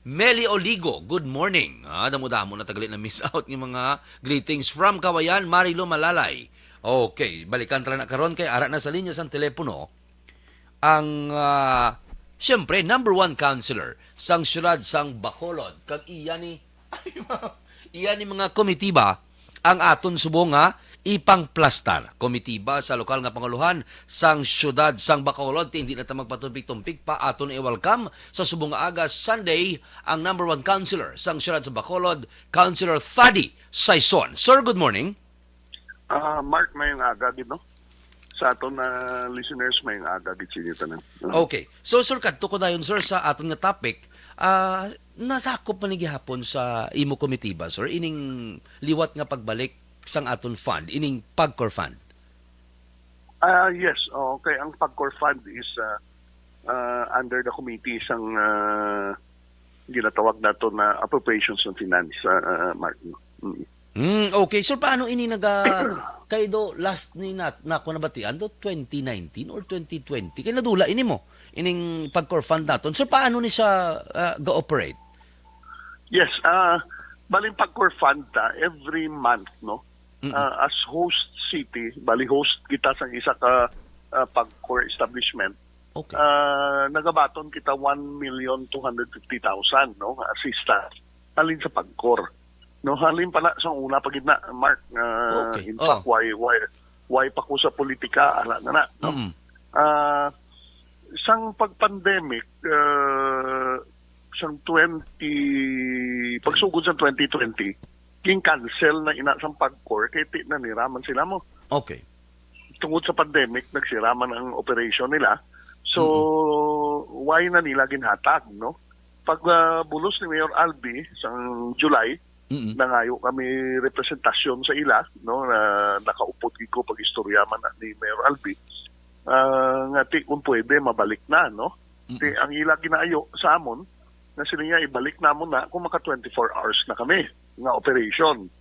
Meli Oligo, good morning. Ah, damo-damo na tagali na miss out ng mga greetings from Kawayan, Marilu Malalay. Okay, balikan tala na karon kay ara na sa linya sang telepono ang, ah, siyempre, number one counselor sang siyudad sang Bacolod. Kag iya ni, ay, ma-, iya ni mga komitiba ang aton subong nga ipangplastar. Komitiba sa lokal nga panguluhan sang siyudad sang Bacolod, ti hindi na ta magpatumpik-tumpik pa, aton i-welcome sa subong nga aga, Sunday, ang number one counselor sang siyudad sa Bacolod, Councilor Thady Saison. Sir, good morning. Ah, Mark, mayong aga gid, no? sa aton na listeners, may aga gid sa inyo tanan. Oo. Okay. So, Sir, kadto ko dayon, sir, sa aton nga topic, ah, nasakop man ni gihapon sa imo komitiba, sir, ining liwat nga pagbalik sang aton fund, ining PAGCOR fund? Ah, yes. Oo, kay ang PAGCOR fund is, ah, ah, under the committee sang, ah, ginatawag nato na Appropriations and Finance, ah, ah, Mark. Mm. Hmm, okay. So, paano ini naga-, kay do last ni nat-, nako nabatian do, twenty nineteen or twenty twenty? Kay nadula ini mo, ining PAGCOR fund naton. So, paano ni siya, ah, ga-operate? Yes, ah, baling PAGCOR fund ta every month, no? Mm-mm. Ah, as host city, bali host kita sang isa ka, ah, PAGCOR establishment. Okay. Ah, nagabaton kita one million two hundred fifty thousand, no, nga assistance halin sa PAGCOR. No, halin pala sa una pa gid na, Mark, ah, okay, in fact, oh, why, why, why pa ko sa politika, ala na na, no? Mm. Ah, sang pag-pandemic, ah, sang twenty, pagsugod sa twenty twenty, gin-cancel na ina sang PAGCOR kay ti-, naniraman sila mo. Okay. Tungod sa pandemic, nagsiraman ang operation nila. So, mm-mm, why na nila ginhatag, no? Pag, ah, bulos ni Mayor Albi sang July, mm-mm, nangayo kami representasyon sa ila, no, na nakaupod gid ko pag-istorya man na ni Mayor Albi, ah, nga ti kung pwede mabalik na, no? Mm-mm. Ti ang ila ginaayo sa amon, nga sila nga ibalik namon na kung maka twenty-four hours na kami nga operation.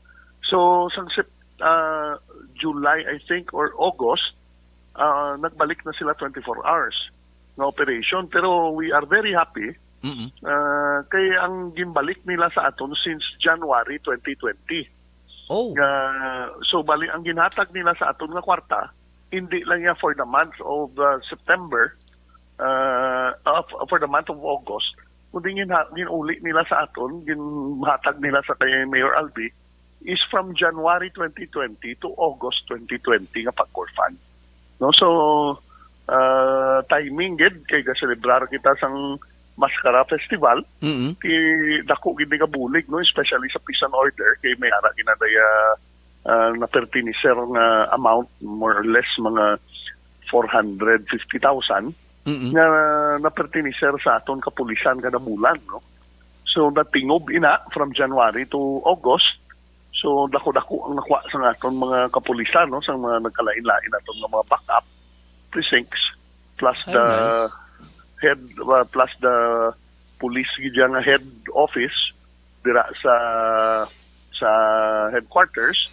So, sang Sep-, ah, July, I think, or August, ah, nagbalik na sila twenty-four hours nga operation. Pero we are very happy, mm-mm, ah, kay ang ginbalik nila sa aton since January twenty twenty. Oh. Nga, so, bali, ang ginhatag nila sa aton nga kwarta, hindi lang niya for the month of, uh, September, uh, uh, f-, for the month of August, kundi ginha-, ginuli nila sa aton, ginhatag nila sa kay Mayor Albi, is from January twenty twenty to August twenty twenty nga PAGCOR fund. No? So, uh, timing gid kay gaselebrar kita sang Mascara Festival, mm-mm, ti dako gid ni nga bulig, no, especially sa peace and order, kay may ara ginadaya, ah, na pertiniser nga amount, more or less mga four hundred fifty thousand, mm-mm, nga napertiniser sa aton kapulisan kada bulan, no. So, natingob ina from January to August. So, dako-dako ang nakuha sa aton mga kapulisan, no, sa mga nagkalain-lain naton nga mga backup precincts, plus, ay, the nice, head, uh, plus the police gid nga head office dira sa, sa headquarters,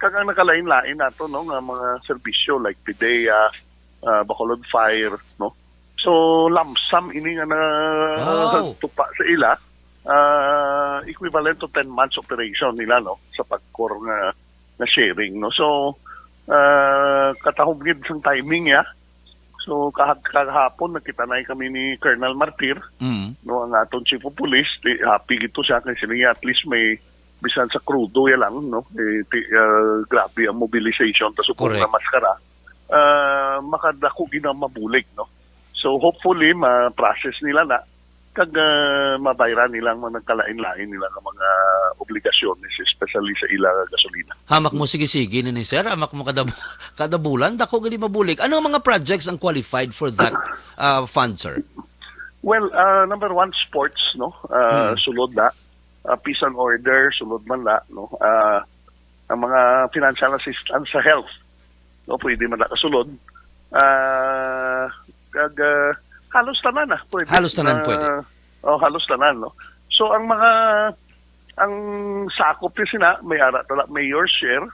kag ang nakalain-lain nato, no, nga mga serbisyo like PDEA, uh, Bacolod Fire, no. So, lump sum ini nga na, wow, tupa sa ila, uh, equivalent to ten months operation nila, no, sa PAGCOR nga, nga sharing, no. So, uh, katahom gid sang timing ya. So, kahag-, kahapon, nagkita na kami ni Colonel Martir, mm, no, ang aton Chief of Police. Di, happy gid to siya kay sila, at least may, bisan sa krudo ya lang, no? Eh, ti-, ah, grabe ang mobilization ta subong, correct, na Mascara. Ah, makadako gid ang mabulig, no? So, hopefully, ma-process nila na kag, ah, mabayran nila ang mga nagkalain-lain nila nga mga obligasyon, especially sa ila gasolina. Hamak mo sige-sige na ni, sir. Hamak mo kada, kada bulan, dako gani mabulig. Ano ang mga projects ang qualified for that, ah, fund, sir? Well, ah, number one, sports, no? Ah, hmm, sulod na. Ah, peace and order, sulod man na, no? Ah, ang mga financial assistance sa health, no? Pwede man na kasulod. Ah, kag, ah, halos tanan na pwede. Halos tanan na pwede. Oh, halos tanan, no? So, ang mga, ang sakop ni sina, may ara tala, mayor share,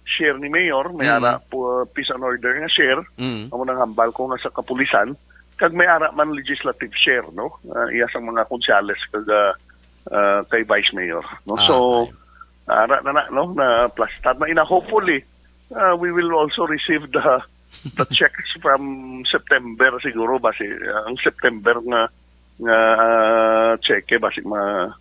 share ni mayor, may, mm, ara po, peace and order nga share, mm, amo nang hambal ko nga sa kapulisan, kag may ara man legislative share, no? Ah, iya sang mga konsyales kag, ah, ah, kay vice mayor, no? Ah, so, okay, ara na na, no? Na plastar na ina. Hopefully, ah, we will also receive the, the checks from September siguro, basi, ah, ang September nga, nga, ah, cheque, basi ma-,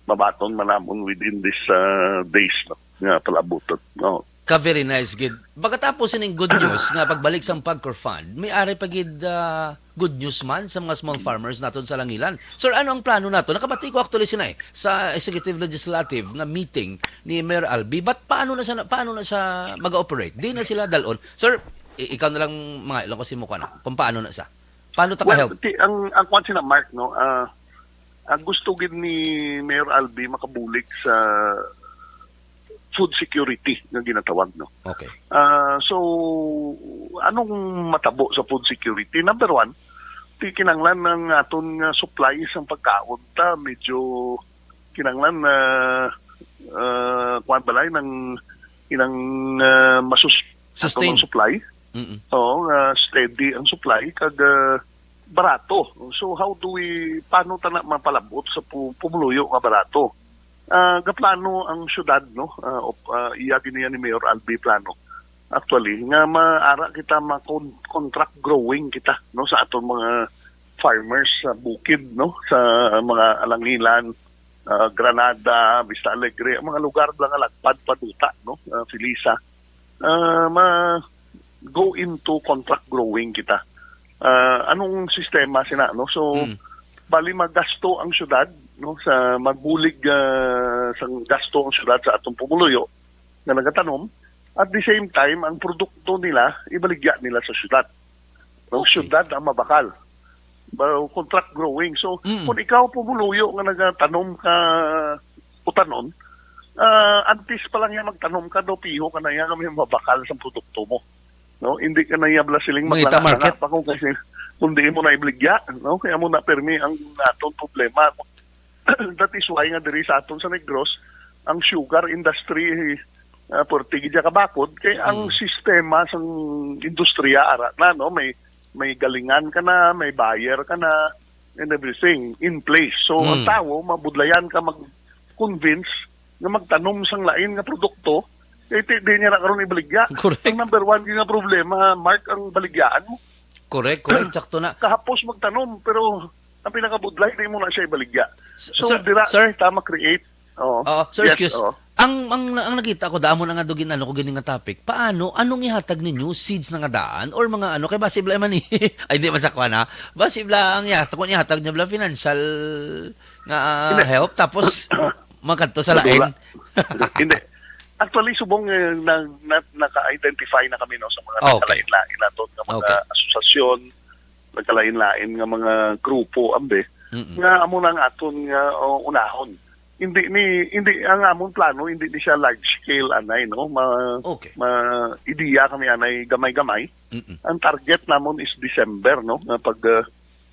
mabaton man namon within these, ah, days, no? Nga palabuton, no? Ka very nice gid. Pagkatapos sining good news nga pagbalik sang PAGCOR fund, may ari pa gid, ah, good news man sa mga small farmers naton sa Langilan. Sir, ano ang plano nato? Nakabati ko actually sina, eh, sa executive legislative nga meeting ni Mayor Albi. But paano na siya, paano na siya mag-operate? Di na sila dalon. Sir, I- ikaw na lang, mga ilang ko si mo na. Kung paano na siya? Paano ta Well, ka-help? Ti, ang, ang kwan sina Mark, no? Ah, ang gusto gid ni Mayor Albi makabulig sa food security nga ginatawag, no? Okay. Ah, so, anong matabo sa food security? Number one, ti kinanglan ang aton nga supply sang pagkaon ta medyo kinanglan na, ah, kuwan balay ng inang, ah, masus- Sustain. Atong supply. Mm-mm. Oo, nga steady ang supply kag, ah, barato. So, how do we, paano ta na mapalabot sa pu-, pumuluyo nga barato? Ah, gaplano ang syudad, no? Ah, op-, ah, iya giniya ni Mayor Albi plano. Actually, nga maara kita ma-con-, contract growing kita, no, sa aton mga farmers sa bukid, no, sa mga Alangilan, ah, Granada, Vista Alegre, ang mga lugar lang nga lagpad pa duta, no, ah, Felisa. Ah, ma go into contract growing kita. Ah, anong sistema sina, no? So, Mm. bali magasto ang syudad, no, sa magbulig, ah, sang gasto ang syudad sa atong pumuluyo nga nagatanom. At the same time, ang produkto nila ibaligya nila sa syudad. No, Okay. Syudad ang mabakal. Ba, contract growing. So, Mm. kung ikaw pumuluyo nga nagatanom ka utanon, ah, antes pa lang niya magtanom ka, do piho ka na niya nga may mabakal sa produkto mo. No, hindi ka na niya bala siling Mangita maglanga-langa market. Pa kung kasi kung di mo na ibligya, no? Kaya mo na permi ang atong problema. That is why nga diri sa aton sa Negros, ang sugar industry, ah, puwerte gid siya kabakod kay ang Mm. sistema sang industriya ara na, no, may, may galingan ka na, may buyer ka na, and everything in place. So, ang Mm. tawo, mabudlayan ka mag-convince nga magtanom sang lain nga produkto, kay ti-, di niya na karon ibaligya. Correct. Ang number one nga problema, Mark, ang baligyaan mo. Correct, correct. Sakto na. Kahapos magtanom, pero ang pinakabudlay, di mo na siya ibaligya. S-, So, sir, dira sir? Kita ma-create. Oo. Oo, sir, Yes, excuse. Oo. Ang, ang, ang nakita ko, damo na nga dugin, ano, ko gini nga topic. Paano, anong ihatag ninyo? Seeds na nga daan? Or mga ano? Kay basi bla man ni, ay, di man sa kuha na. Basi bla ang ihatag, kung ihatag niya bla financial nga, ah, Hindi. Help, tapos makadto sa Madula. Lain. Hindi. Actually, subong, eh, na, na, naka-identify na kami, no, sa mga Okay. Nagkalain-lain naton nga mga Okay. Asosasyon, nagkalain-lain nga mga grupo, ambi, Mm-mm. Nga amo na ang aton nga, oh, unahon. Hindi ni, hindi, ang amon plano, hindi ni siya large scale, anay, no? Ma-, Okay. ma-, ideya kami, anay, gamay-gamay. Mm-mm. Ang target namon is December, no? Nga pag, uh,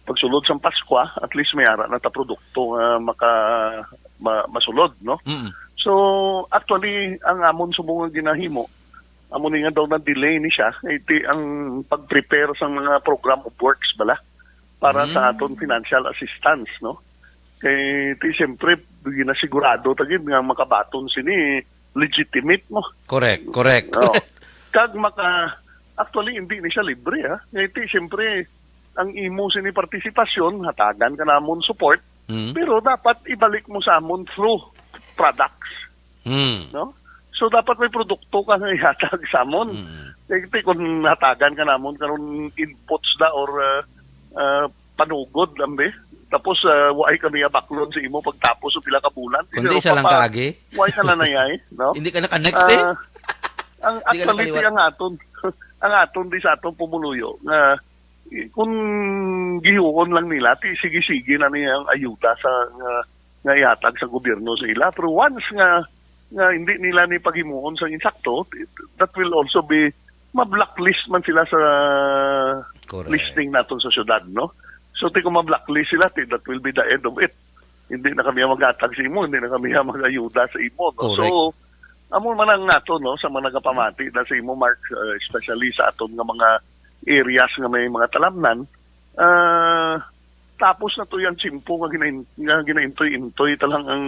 pagsulod sang Paskwa, at least may ara na ta produkto nga maka-, ma-, masulod, no? Mm-mm. So, actually, ang amon subong nga ginahimo, amo ni nga daw na-delay ni siya, kay ti ang pag-prepare sang mga program of works bala para sa Mm. aton financial assistance, no? Kay ti siyempre, ginasigurado ta gid nga makabaton sini legitimate mo. Correct, correct, No. correct. Kag maka, actually, hindi ni siya libre, ha? Kay ti siyempre, ang imo sini partisipasyon, hatagan ka namon support, Mm. pero dapat ibalik mo sa amon through products. Mm. No? So, dapat may produkto ka nga ihatag sa amon. Mm. Kay, kay kung hatagan ka namon karon inputs da or, uh, uh, panugod, ambi. Tapos, uh, why kami abaklon sa imo pagtapos sa pila ka bulan? Kundi Pero isa lang papa, kaagi. Why ka na nayay, no? Hindi ka naka-next, eh? Ah, ang Hindi ka actually, nakaliwat. Ang aton, ang aton di sa atong pumuluyo nga, eh, kung gihuon lang nila, ti sige-sige na niya ang ayuda sa, nga, nga ihatag sa gobyerno sa ila. Pero once nga, nga hindi nila ni paghimuon sa insakto, that will also be, ma-blacklist man sila sa Correct. Listing naton sa syudad, no? So, ti kung ma-blacklist sila, ti, that will be the end of it. Hindi na kami ang maghatag sa imo, hindi na kami ang mag-ayuda sa imo, no? Correct. So, amo man ang nato, no, sa mga nagapamati na sa imo, Mark, uh, especially sa aton nga mga areas nga may mga talamnan, ah, tapos na to yung tsimpo nga ginain-, nga ginaintoy-intoy talang ang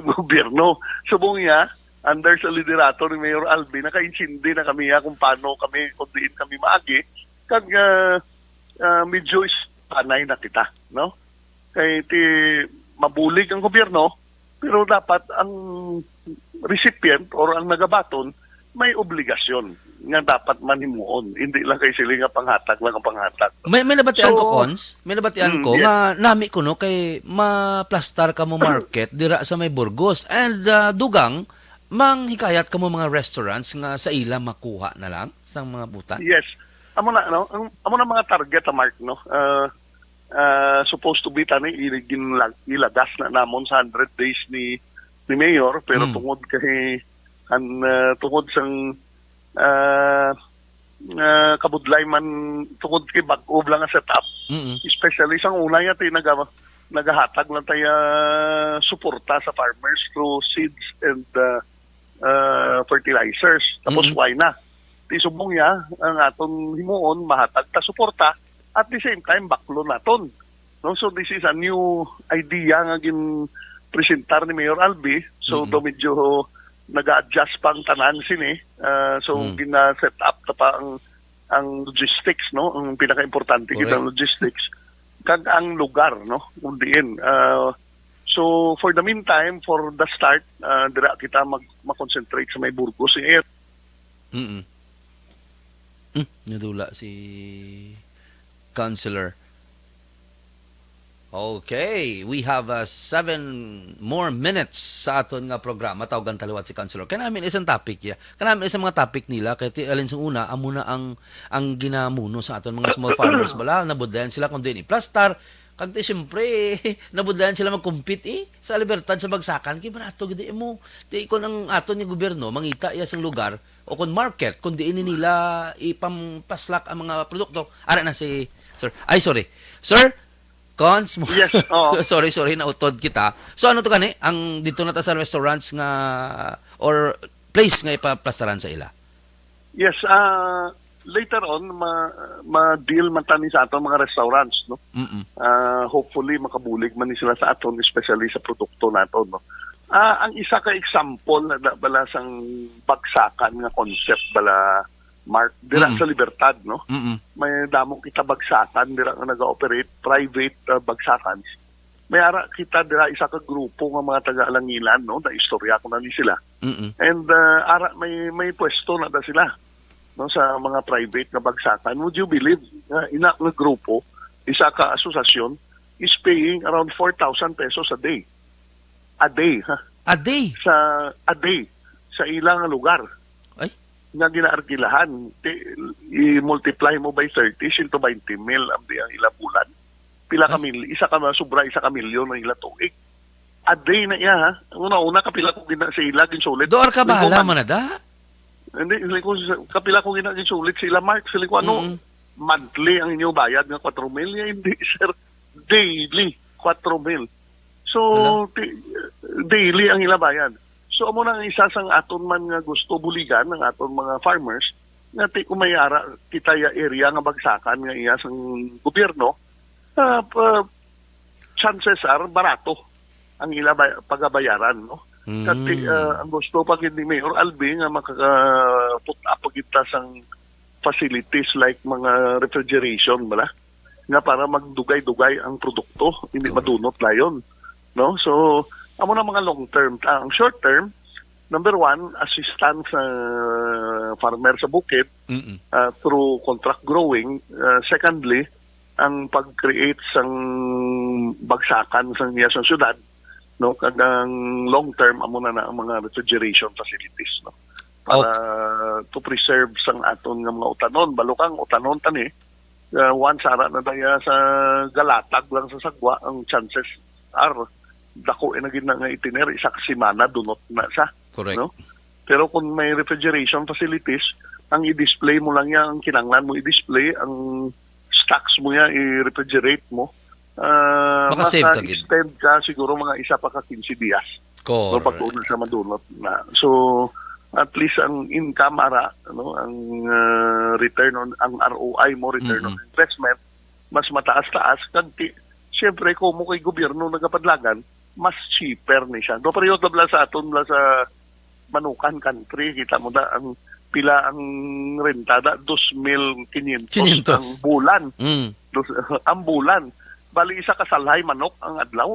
gobyerno. Subong niya, under sa liderato ni Mayor Alvin, nakaintindi na kami, ha, kung paano kami, kung diin kami maagi. Kag, ah, ah, medyo is panay na kita, no? Kay ti mabulig ang gobyerno, pero dapat ang recipient or ang nagabaton may obligasyon nga dapat man himuon. Hindi lang kay sila nga panghatag lang ang panghatag. May, may nabatian So, ko, Cons. May nabatian mm, ko yes. nga nami ko, no, kay maplastar ka mo market dira sa may Burgos. And, ah, dugang, Manghikayat kamo mga restaurants nga sa ila makuha na lang sang mga buta? Yes. Amo na, no? Ang, amo na mga target, ah, Mark, no? Ah, ah, supposed to be tani, i-, ginla-, ilagas na namon sa hundred days ni, ni Mayor, pero Mm. tungod kay, an, ah, tungod sang, ah, ah, kabudlay man, tungod kay bag-o lang nga setup. Mm-mm. Especially sang una, ya, ti-, naga-, nagahatag lang tayo, ah, suporta sa farmers through seeds and, ah, ah, fertilizers. Tapos, Mm-mm. why na? Ti subong ya, ang aton himuon, mahatag ta suporta, at the same time, baklo naton. No? So, this is a new idea nga gin-presentar ni Mayor Albi. So, Mm-mm. do medyo nag-a-adjust pa ang tanan sini. Ah, so, Mm. gina-set up ta pa ang, ang logistics, no? Ang pinaka-importante Correct. kita ang logistics. Kag ang lugar, no? Kung diin. Ah, so, for the meantime, for the start, ah, dira kita mag-, mag-concentrate sa may Burgos. Eh, Mm-mm. Hmm, nadula si Counselor. Okay, we have, uh, seven more minutes sa aton nga programa. Tawgan ta liwat si Counselor. Kaya namin isang topic, ya. Kaya namin isang mga topic nila. Kaya ti-, alin sa una, amo na ang, ang ginamuno sa aton mga small farmers. Bala, nabudlayan sila kung diin iplastar. Kag ti, siyempre, nabudlayan sila mag-compete, eh, sa Libertad sa bagsakan. Kay barato gid, eh, mo. Ti, kung ang aton nga gobyerno, mangita iya sang lugar, o kung market, kung diin nila ipampaslak ang mga produkto. Ara na si Sir. Ay, sorry. Sir, Cons, mo-, Yes, oo. Sorry, sorry, nautod kita. So, ano to gani? Ang dito na ta sa restaurants nga, or place nga ipaplastaran sa ila? Yes, ah, later on, ma-, ma-deal man tani sa aton mga restaurants, no? Mm-mm. Ah, hopefully, makabulig man ni sila sa aton, especially sa produkto naton, no? Ah, ang isa ka example na, na bala sang bagsakan nga concept bala, Mark, dira Mm. sa Libertad, no? Mm-mm. May damo kita bagsakan dira nga naga-operate, private, ah, bagsakan. May ara kita dira isa ka grupo nga mga taga-Alangilan, no? Naistorya ko na ni sila. Mm-mm. And, ah, ara may, may pwesto na da sila, no, sa mga private nga bagsakan. Would you believe nga ina nga grupo, isa ka asosasyon, is paying around four thousand pesos a day? A day, ha? A day? Sa, a day, sa ilang lugar. Ay? Nga ginaargilahan. Ti-, i-multiply mo by thirty, siyento baynte mil ang, ang ilang bulan. Pila ka Ay? mil-, isa ka sobra, isa ka milyon ang ilang tuig. A day na iya, ha? Una-una, kapila ko gina sa ila, ginsulit. Doar ka Linggo bahala man. man na da? Hindi, hindi ko sa, kapila ko gina ginsulit sa ila, Mark. Sa ko, ano, Mm. monthly ang inyo bayad nga kwatro mil? Ya, hindi, sir. Daily, kwatro mil. So, Hala. ti-, daily ang ila bayad. So, amo na ang isa sang aton man nga gusto buligan, ang aton mga farmers, nga ti-, kung may ara, kita ya area nga bagsakan nga iya sang gobyerno, ah, pa-, chances are barato ang ila bay-, pagabayaran, no? Kati, Mm. ah, ang gusto pa gid ni Mayor Albi nga makaka-put up pa gid ta sang facilities like mga refrigeration bala, nga para magdugay-dugay ang produkto, hindi Correct. madunot dayon, no? So, amo na mga long term. Ah, ang short term, number one, assistance sa farmer sa bukid, Mm-mm. ah, through contract growing. Ah, secondly, ang pag-create sang bagsakan sang iya sang syudad, no? Kag ang long term, amo na na ang mga refrigeration facilities, no? Para Okay. to preserve sang aton nga mga utanon. Balukang utanon tani, ah, once ara na daya sa galatag lang sa sagwa, ang chances are, dako na gid na nga itiner, isa ka semana, dunot na sa, Correct. no? Pero kung may refrigeration facilities, ang i-display mo lang yan, ang kinanglan mo i-display, ang stocks mo yan, i-refrigerate mo, ah, Makasave ka gid. maka-extend ka siguro mga isa pa ka quince dias. Correct. No, pag una siya madunot na. So, at least ang income ara, no, ang, ah, return on, ang R O I mo, return on Mm-mm. investment, mas mataas-taas. Kag ti-, siyempre, kung mo kay gobyerno nagapadlagan, mas cheaper ni siya. Do, pareho ta bala sa aton, bala sa Manukan Country, kita mo da, ang pila ang renta da, dos mil quinientos Quinientos. ang bulan. Mm. Dos, ang bulan. Bali, isa ka salhay manok ang adlaw.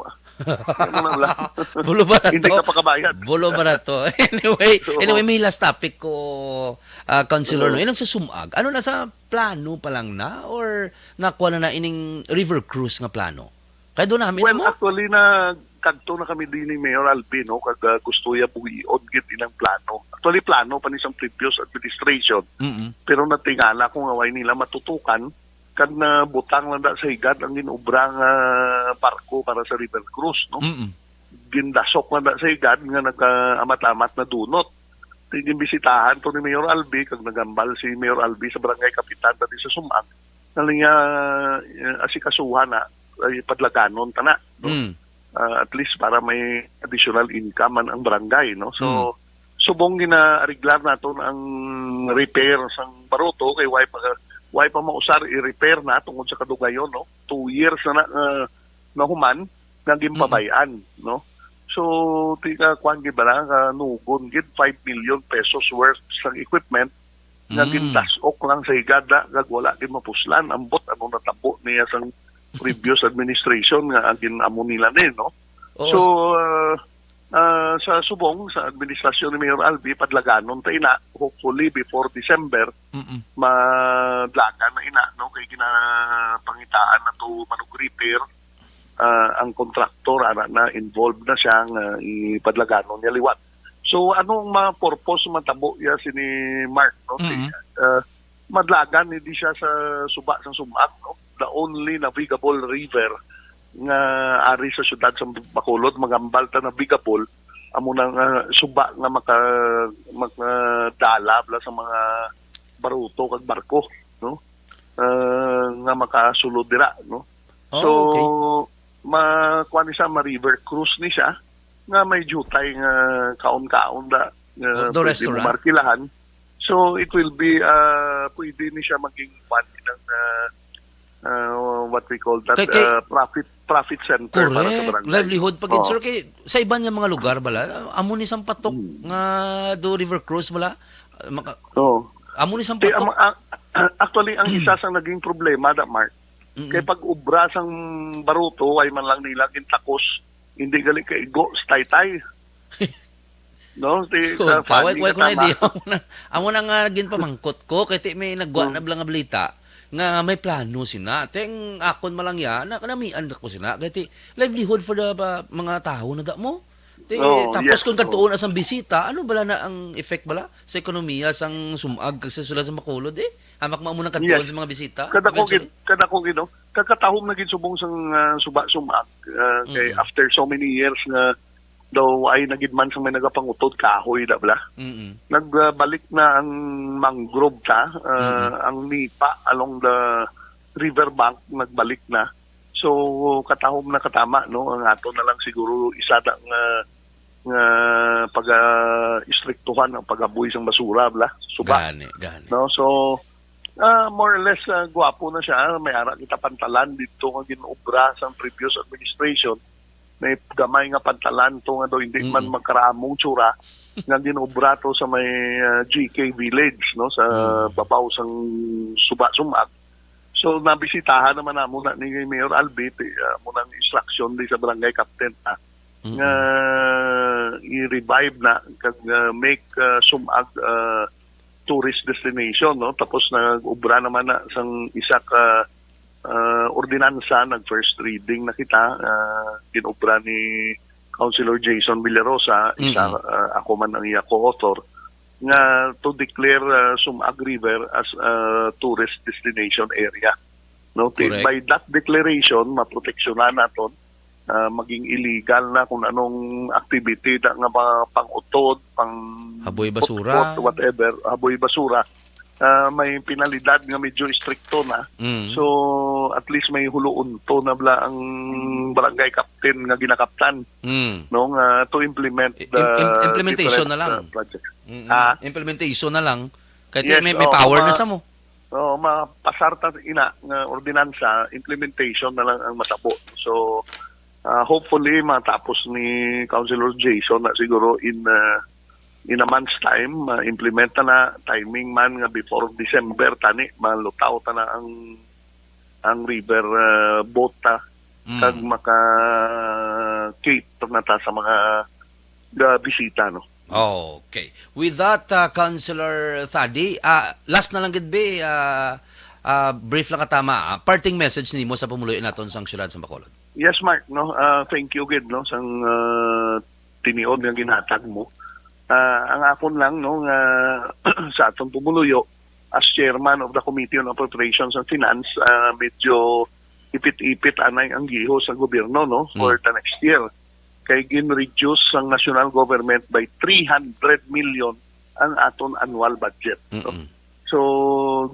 Ano na lang. Bulo barato. Hindi ka pakabayad. Bulo barato. Anyway, So, anyway, may last topic ko, ah, Councilor, Oo. no? Inang sa sumag, ano na sa plano pa lang na? Or nakuha na na ining river cruise nga plano? Kaya doon namin Well, mo? actually, na, Kadto na kami din ni Mayor Albi, no, kag, ah, gusto ya buhion gid ilang plano. Actually, plano pa ni sang previous administration, Mm-mm. pero natingala ko nga way nila matutukan, kag nabutang lang da sa higad ang ginobra nga barko para sa river cruise, no? Mm-mm. Gindasok lang da sa higad nga nagkaamat-amat na dunot. Gimbisitahan to ni Mayor Albi, kag nagambal si Mayor Albi sa barangay kapitan dati sa Sumag. Nalinya, eh, asikasuhan na, ay padlaganon ta na, no? Mm. Ah, at least para may additional income man ang barangay, no? So, Mm. subong ginaariglar naton ang repair sang baruto, kay way pa, way pa mausar i-repair na tungod sa kadugayon, no? Two years na, na, ah, nahuman nga Mm. ginpabayan, no? So, ti ka, kuwan gid bala, ka nugon gid, five million pesos worth sang equipment nga Mm. gindas-ok lang sa higad na, kag wala gid mapuslan. Ambot ano natabo niya sang previous administration nga gin-amo nila ni, no? Oo. So, ah, ah, sa subong sa administrasyon ni Mayor Albi, padlaganon ta ina, hopefully before December, Mm-mm. madlagan na ina, no? Kay ginapangitaan na to manug-repair, ah, ang kontraktor, ana na, involved na siya nga ipadlaganon niya liwat. So, anong ma-purpose matabo ya sini Mark, no? Mm. Ah, madlagan ni di siya sa suba sang Sumag, no? The only navigable river nga ari sa siyudad sa Bacolod, magambal ta navigable, amo na nga suba nga maka-, makadala bala sa mga baruto kag barko, no? Ah, nga makasulod dira, no? Oh, So, okay. ma-, kuwan ni siya, ma-river cruise ni siya, nga may jutay nga kaon-kaon da, nga Do-, do pwede restaurant? mo markilahan. So, it will be, ah, pwede ni siya maging one ng, ah, ah, what we call that, Kay, kay ah, profit, profit center para sa Correct. barangay. Livelihood pa gid, Oo. sir, kay sa iban nga mga lugar bala, amo ni sang patok Mm. nga do river cruise bala. Maka-, Oo. amo ni sang Kay patok. ang, ang, actually, ang isa sa naging problema, da, Mark, Mm-mm. kay pag-ubra sang baruto, way man lang nila gintakos, hindi gali kaigo sa taytay. No? Di, Tuod sa ka, way, funny way nga ko na tama. idea. Amo na, amo na nga ginpamangkot ko, kay ti may nagwa Mm. na bala nga balita nga may plano sina. Ti ang akon man lang ya, na kanamian ko sina. Kay ti livelihood for the, uh, mga tawo na da mo. Ti, Oh, tapos yes, kung oh. kadtuon na sang bisita, ano bala na ang effect bala sa ekonomiya sang Sumag kag sa siyudad sa Bacolod, eh? Hamak mao mo nang kadtuon Yes. sa mga bisita, Kadako eventually? gid, kadako gid, no? Kakatahom na gid subong sang, ah, suba Sumag, ah, kay Mm. after so many years nga daw ay na gid man sang may nagapangutod kahoy, da bala. Mm-mm. Nagbalik na ang mangrove ta, ah, Mm-mm. ang nipa along the river bank nagbalik na. So, katahom na katama, no? Ang ato na lang siguro isa na nga, nga paga-istriktuhan ang pag-aboy sang basura, bala, suba. Gani, gani. No? So, ah, more or less, ah, gwapo na siya. May ara kita pantalan dito nga gin-obra sa previous administration. May gamay nga pantalan to nga daw hindi man Mm-mm. magkaramong tsura nga gin-obra to sa may, ah, G K Village, no? Sa Mm. babaw sang suba Sumag. So, nabisitahan naman namo na ni Mayor Albi, ti, ah, mo nang instruction di sa barangay captain, ah, Mm-mm. nga i-revive na kag, ah, make, ah, Sumag, ah, tourist destination, no? Tapos nag-obra naman na sang isa ka, ah, ordinansa, nag-first reading na kita, ah, gin-obra ni Councilor Jason Villarosa, isa, Mm-mm. ah, ako man ang iya co-author, nga to declare, ah, Sumag River as a tourist destination area. No? Ti-, Correct. by that declaration, maproteksyonan naton, ah, maging illegal na kung anong activity da nga mga pang-utod, pang Haboy basura. putput, whatever, haboy basura. Ah, may penalidad nga medyo istrikto na. Mm. So, at least may huluon to na bala ang barangay captain nga ginakaptan, Mm. no, nga to implement I-, the im-, im-, implementation different, na lang. uh, project. Mm-mm. Ah? Implementation na lang. Kay Yes, may, may oo, power na ma-, sa mo. Oo, mapasar ta ina nga ordinansa, implementation na lang ang matabo. So, ah, hopefully, matapos ni Councilor Jason na siguro in, ah, in a month's time, ma-implement na na, timing man nga before December, tani, malutaw ta na ang, ang river, ah, boat ta, Mm. kag maka-cater na ta sa mga, ah, bisita, no? Okay. With that, uh, Councilor Thady, ah, last na lang gid, be, ah, Ah, brief lang katama, ah, parting message nimo sa pumuluyo naton sang siyudad sa Bacolod. Yes, Mark, no? Ah, thank you gid, no, sang, ah, tiniod nga ginhatag mo. Ah, ang akon lang, no, nga sa aton pumuluyo, as chairman of the Committee on Appropriations and Finance, ah, medyo ipit-ipit anay ang gihos sa gobyerno, no, for Mm. the next year. Kay gin-reduce sang national government by three hundred million ang aton annual budget, no? Mm-mm. So,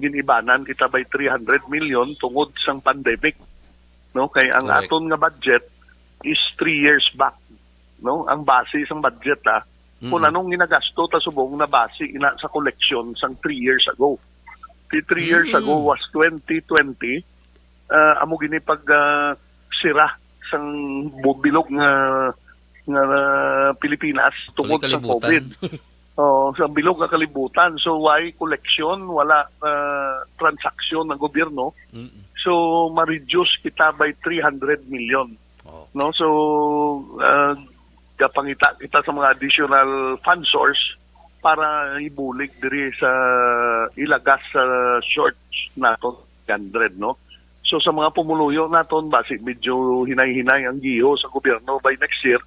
gin-ibanan kita by three hundred million tungod sang pandemic, no? Kay ang Correct. aton nga budget is three years back, no? Ang base sang budget, ah, kung Mm-mm. anong ginagasto ta subong na base ina sa collection sang three years ago. The three years Mm. ago was twenty twenty, ah, amo gini pag, ah, sira sang bu-, bilog nga, nga Pilipinas tungod sa Tuloy kalibutan. COVID. Oo, sa bilog nga kalibutan. So, why collection? Wala, ah, transaksyon ng gobyerno. Mm-mm. So, ma-reduce kita by three hundred million. Oh. No? So, ah, gapangita kita sa mga additional fund source para ibulig diri sa ilagas sa short naton three hundred, no? So, sa mga pumuluyo naton, basi medyo hinay-hinay ang giho sa gobyerno by next year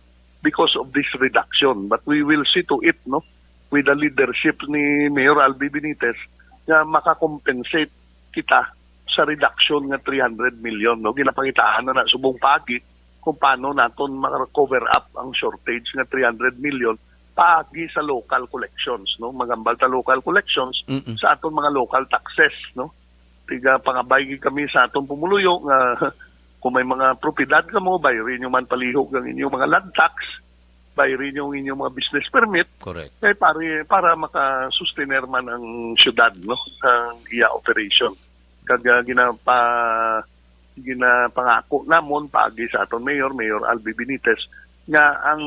because of this reduction. But we will see to it, no, with the leadership ni Mayor Albi Benitez, nga makakompensate kita sa reduction nga three hundred million, no? Ginapangitaan na na subong paagi kung paano naton ma-cover up ang shortage nga three hundred million paagi sa local collections, no? Maghambal ta local collections Mm-mm. sa aton mga local taxes, no? Tiga pangabay gid kami sa aton pumuluyo nga kung may mga propiedad kamo, bayri nyo man palihog ang inyong mga land tax, bayri nyo ang inyong mga business permit, Correct. kay pare, para makasustener man ang syudad, no, sa iya operation. Kag, ah, ginapa-, ginapangako namon paagi sa aton mayor, Mayor Albi Benitez, nga ang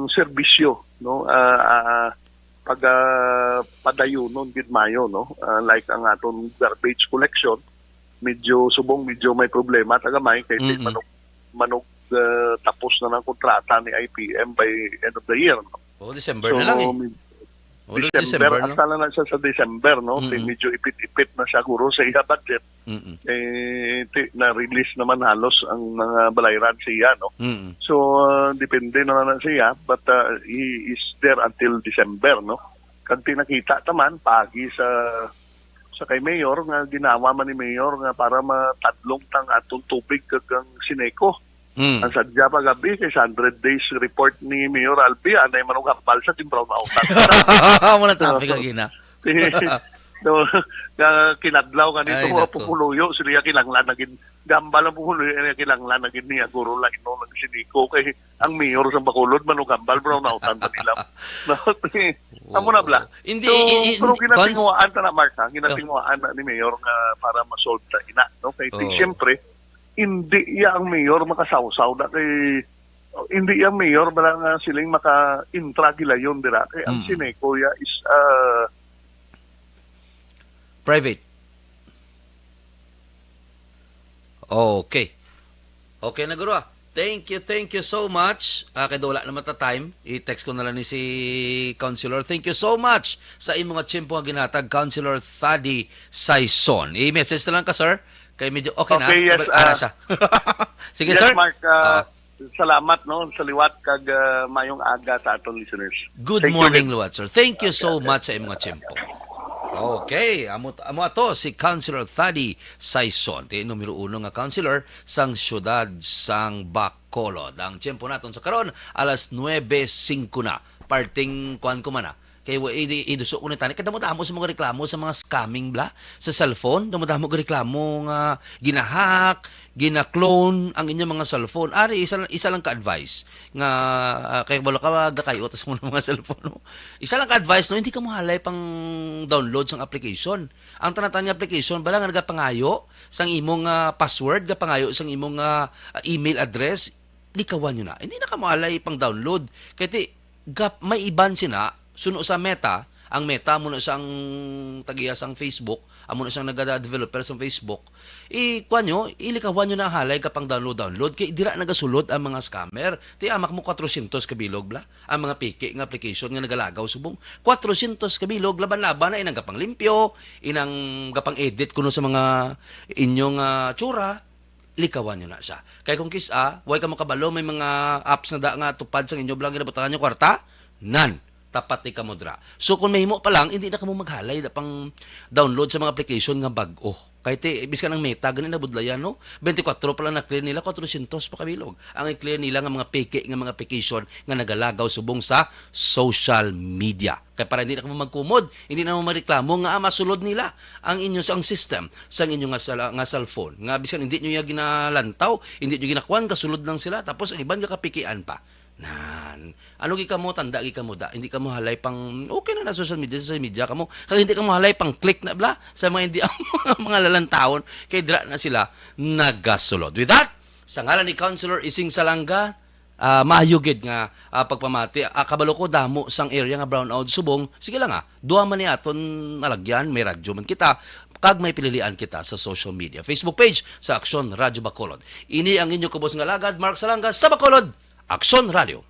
serbisyo, no, ah, ah, pag, ah, padayunon gid mayo, no? Ah, like ang aton garbage collection, medyo subong, medyo may problema ta gamay kay di Mm-mm. manog-, manog, ah, tapos na ng kontrata ni I P M by end of the year, no? Oh, December So, na lang eh. mid-, Oh, December, December, no? Hasta lang na siya sa December, no? Kay Mm-mm. medyo ipit-ipit na siya guro sa iya budget. Mm-mm. Eh, ti-, na-release naman halos ang mga balayran siya, no? Mm-mm. So, ah, depende naman na siya, but, ah, he is there until December, no? Kag tinakita taman, pagi sa, sa kay Mayor, nga ginawa man ni Mayor nga para matadlong tang atong tubig kag ang Sineco. Mm. Ang sadya pa gabi, kay sa hundred days report ni Mayor Albi, anay man og hambal sa ginbrownoutan. Amo na topic So, ang gina. So, nga kinadlaw gani Ay, itong mga nako. pumuluyo, sila kinanglan na gid, gambal ang pumuluyo, nga kinanglan na gid niya, guro lang ino lang Sineco, kay ang mayor sa Bacolod, manugambal, brownoutan pa nila. No? Amo na bala. Oo. Hindi, So, i-, i-, pero cons- ginatinguhaan ta na, Mark, ha? Ginatinguhaan na ni Mayor nga para ma-solve ta ina, no? Kay, Oo. siyempre, hindi iya ang mayor makasawsaw na kay, hindi iya ang mayor bala nga siling maka-intra gilayon dira. Kay ang Mm. Sineco ya is, ah, Private. Okay. Okay na, guro, ah. Thank you, thank you so much. Ah, kay wala naman ta time, i-text ko na lang ni si Councilor. Thank you so much sa imo nga tiyempo nga ginhatag, Councilor Thady Saison. I-message na lang ka, sir. Kay medyo okay na. Okay, yes, Ara ah, siya. Sige, yes, sir. Mark, ah, Oo. salamat, no, sa liwat kag, ah, mayong aga sa aton listeners. Good Thank you morning, again. Liwat, sir. Thank you Okay, so okay. much sa imong tiyempo. Okay, amo, amo ato si Councilor Thady Saison, ti numero uno nga councilor sang siyudad sang Bacolod. Ang tiyempo naton sa karon, alas nuebe singko na. Parting kuan ko man, ah. Kay wa, i-, i-, iduso ko ni tani. Kay damo-damo sa mga reklamo sa mga scamming bla sa cellphone. Damo-damo nga reklamo nga ginahack, gina-clone ang inyong mga cellphone. Ari, isa, isa lang ka advice nga, ah, kay wala ka gakayo sa mga, mga cellphone, no? Isa lang ka advice, no? Hindi ka mo halay pang download sang application. Ang tanan-tanan nga application, bala nga nagapangayo sang imong, ah, password, gapangayo sang imong, ah, email address, likawan nyo na. Hindi na ka mo halay pang download. Kay ti, gap, may iban sina, suno sa Meta, ang Meta mo na sang tagiya sang Facebook, amo na siyang nagada-developer sa Facebook, i-, kuwan nyo, ilikawan nyo na ang halay ka pang download, download, kay dira nagasulod ang mga scammer. Ti amak mo, kwatrosyentos ka bilog, bla, ang mga peke nga application nga nagalagaw subong. Kwatrosyentos ka bilog, laban-laban na inang gapang limpyo, inang gapang edit kuno sa mga inyong, ah, tsura, likawan nyo na siya. Kay kung kis-a, way ka makabalo, may mga apps na da nga tupad sang inyo bla nga ginabutangan nyo kwarta, nan, tapat ni kamo dra. So kung mahimo pa lang, hindi na kamo maghalay da pang download sa mga application nga bag-o. Kay ti, biskan ang Meta, gani nabudlayan, no? Twenty-four pa lang na-clear nila, kwatrosyentos pa kabilog. Ang i-clear nila nga mga peke nga mga application nga nagalagaw subong sa social media. Kay para hindi na kamo magkumod, hindi na mo mareklamo nga, ah, masulod nila ang inyo, ang system sa inyo nga sala-, nga cellphone. Nga biskan hindi nyo ya ginalantaw, hindi nyo ginakuan, gasulod lang sila. Tapos ang iban gakapikian pa. Nan, ano gi kamo, tanda gi kamo da. Hindi kamo halay pang, okay na na social media, social media kamo. Kag hindi kamo halay pang click na bla sa mga hindi ang mga lalantawon kay dra na sila nagasulod. With that, sa ngalan ni Councilor Ising Salanga, ah, maayo gid nga, ah, pagpamati. Ah, kabalo ko damo sang area nga brownout subong. Sige lang, ah, duha man ni aton malagyan, may radyo man kita, kag may pinilian kita sa social media. Facebook page sa Aksyon Radyo Bacolod. Ini ang inyo kubos nga alagad, Mark Salanga sa Bacolod, Aksyon Radyo.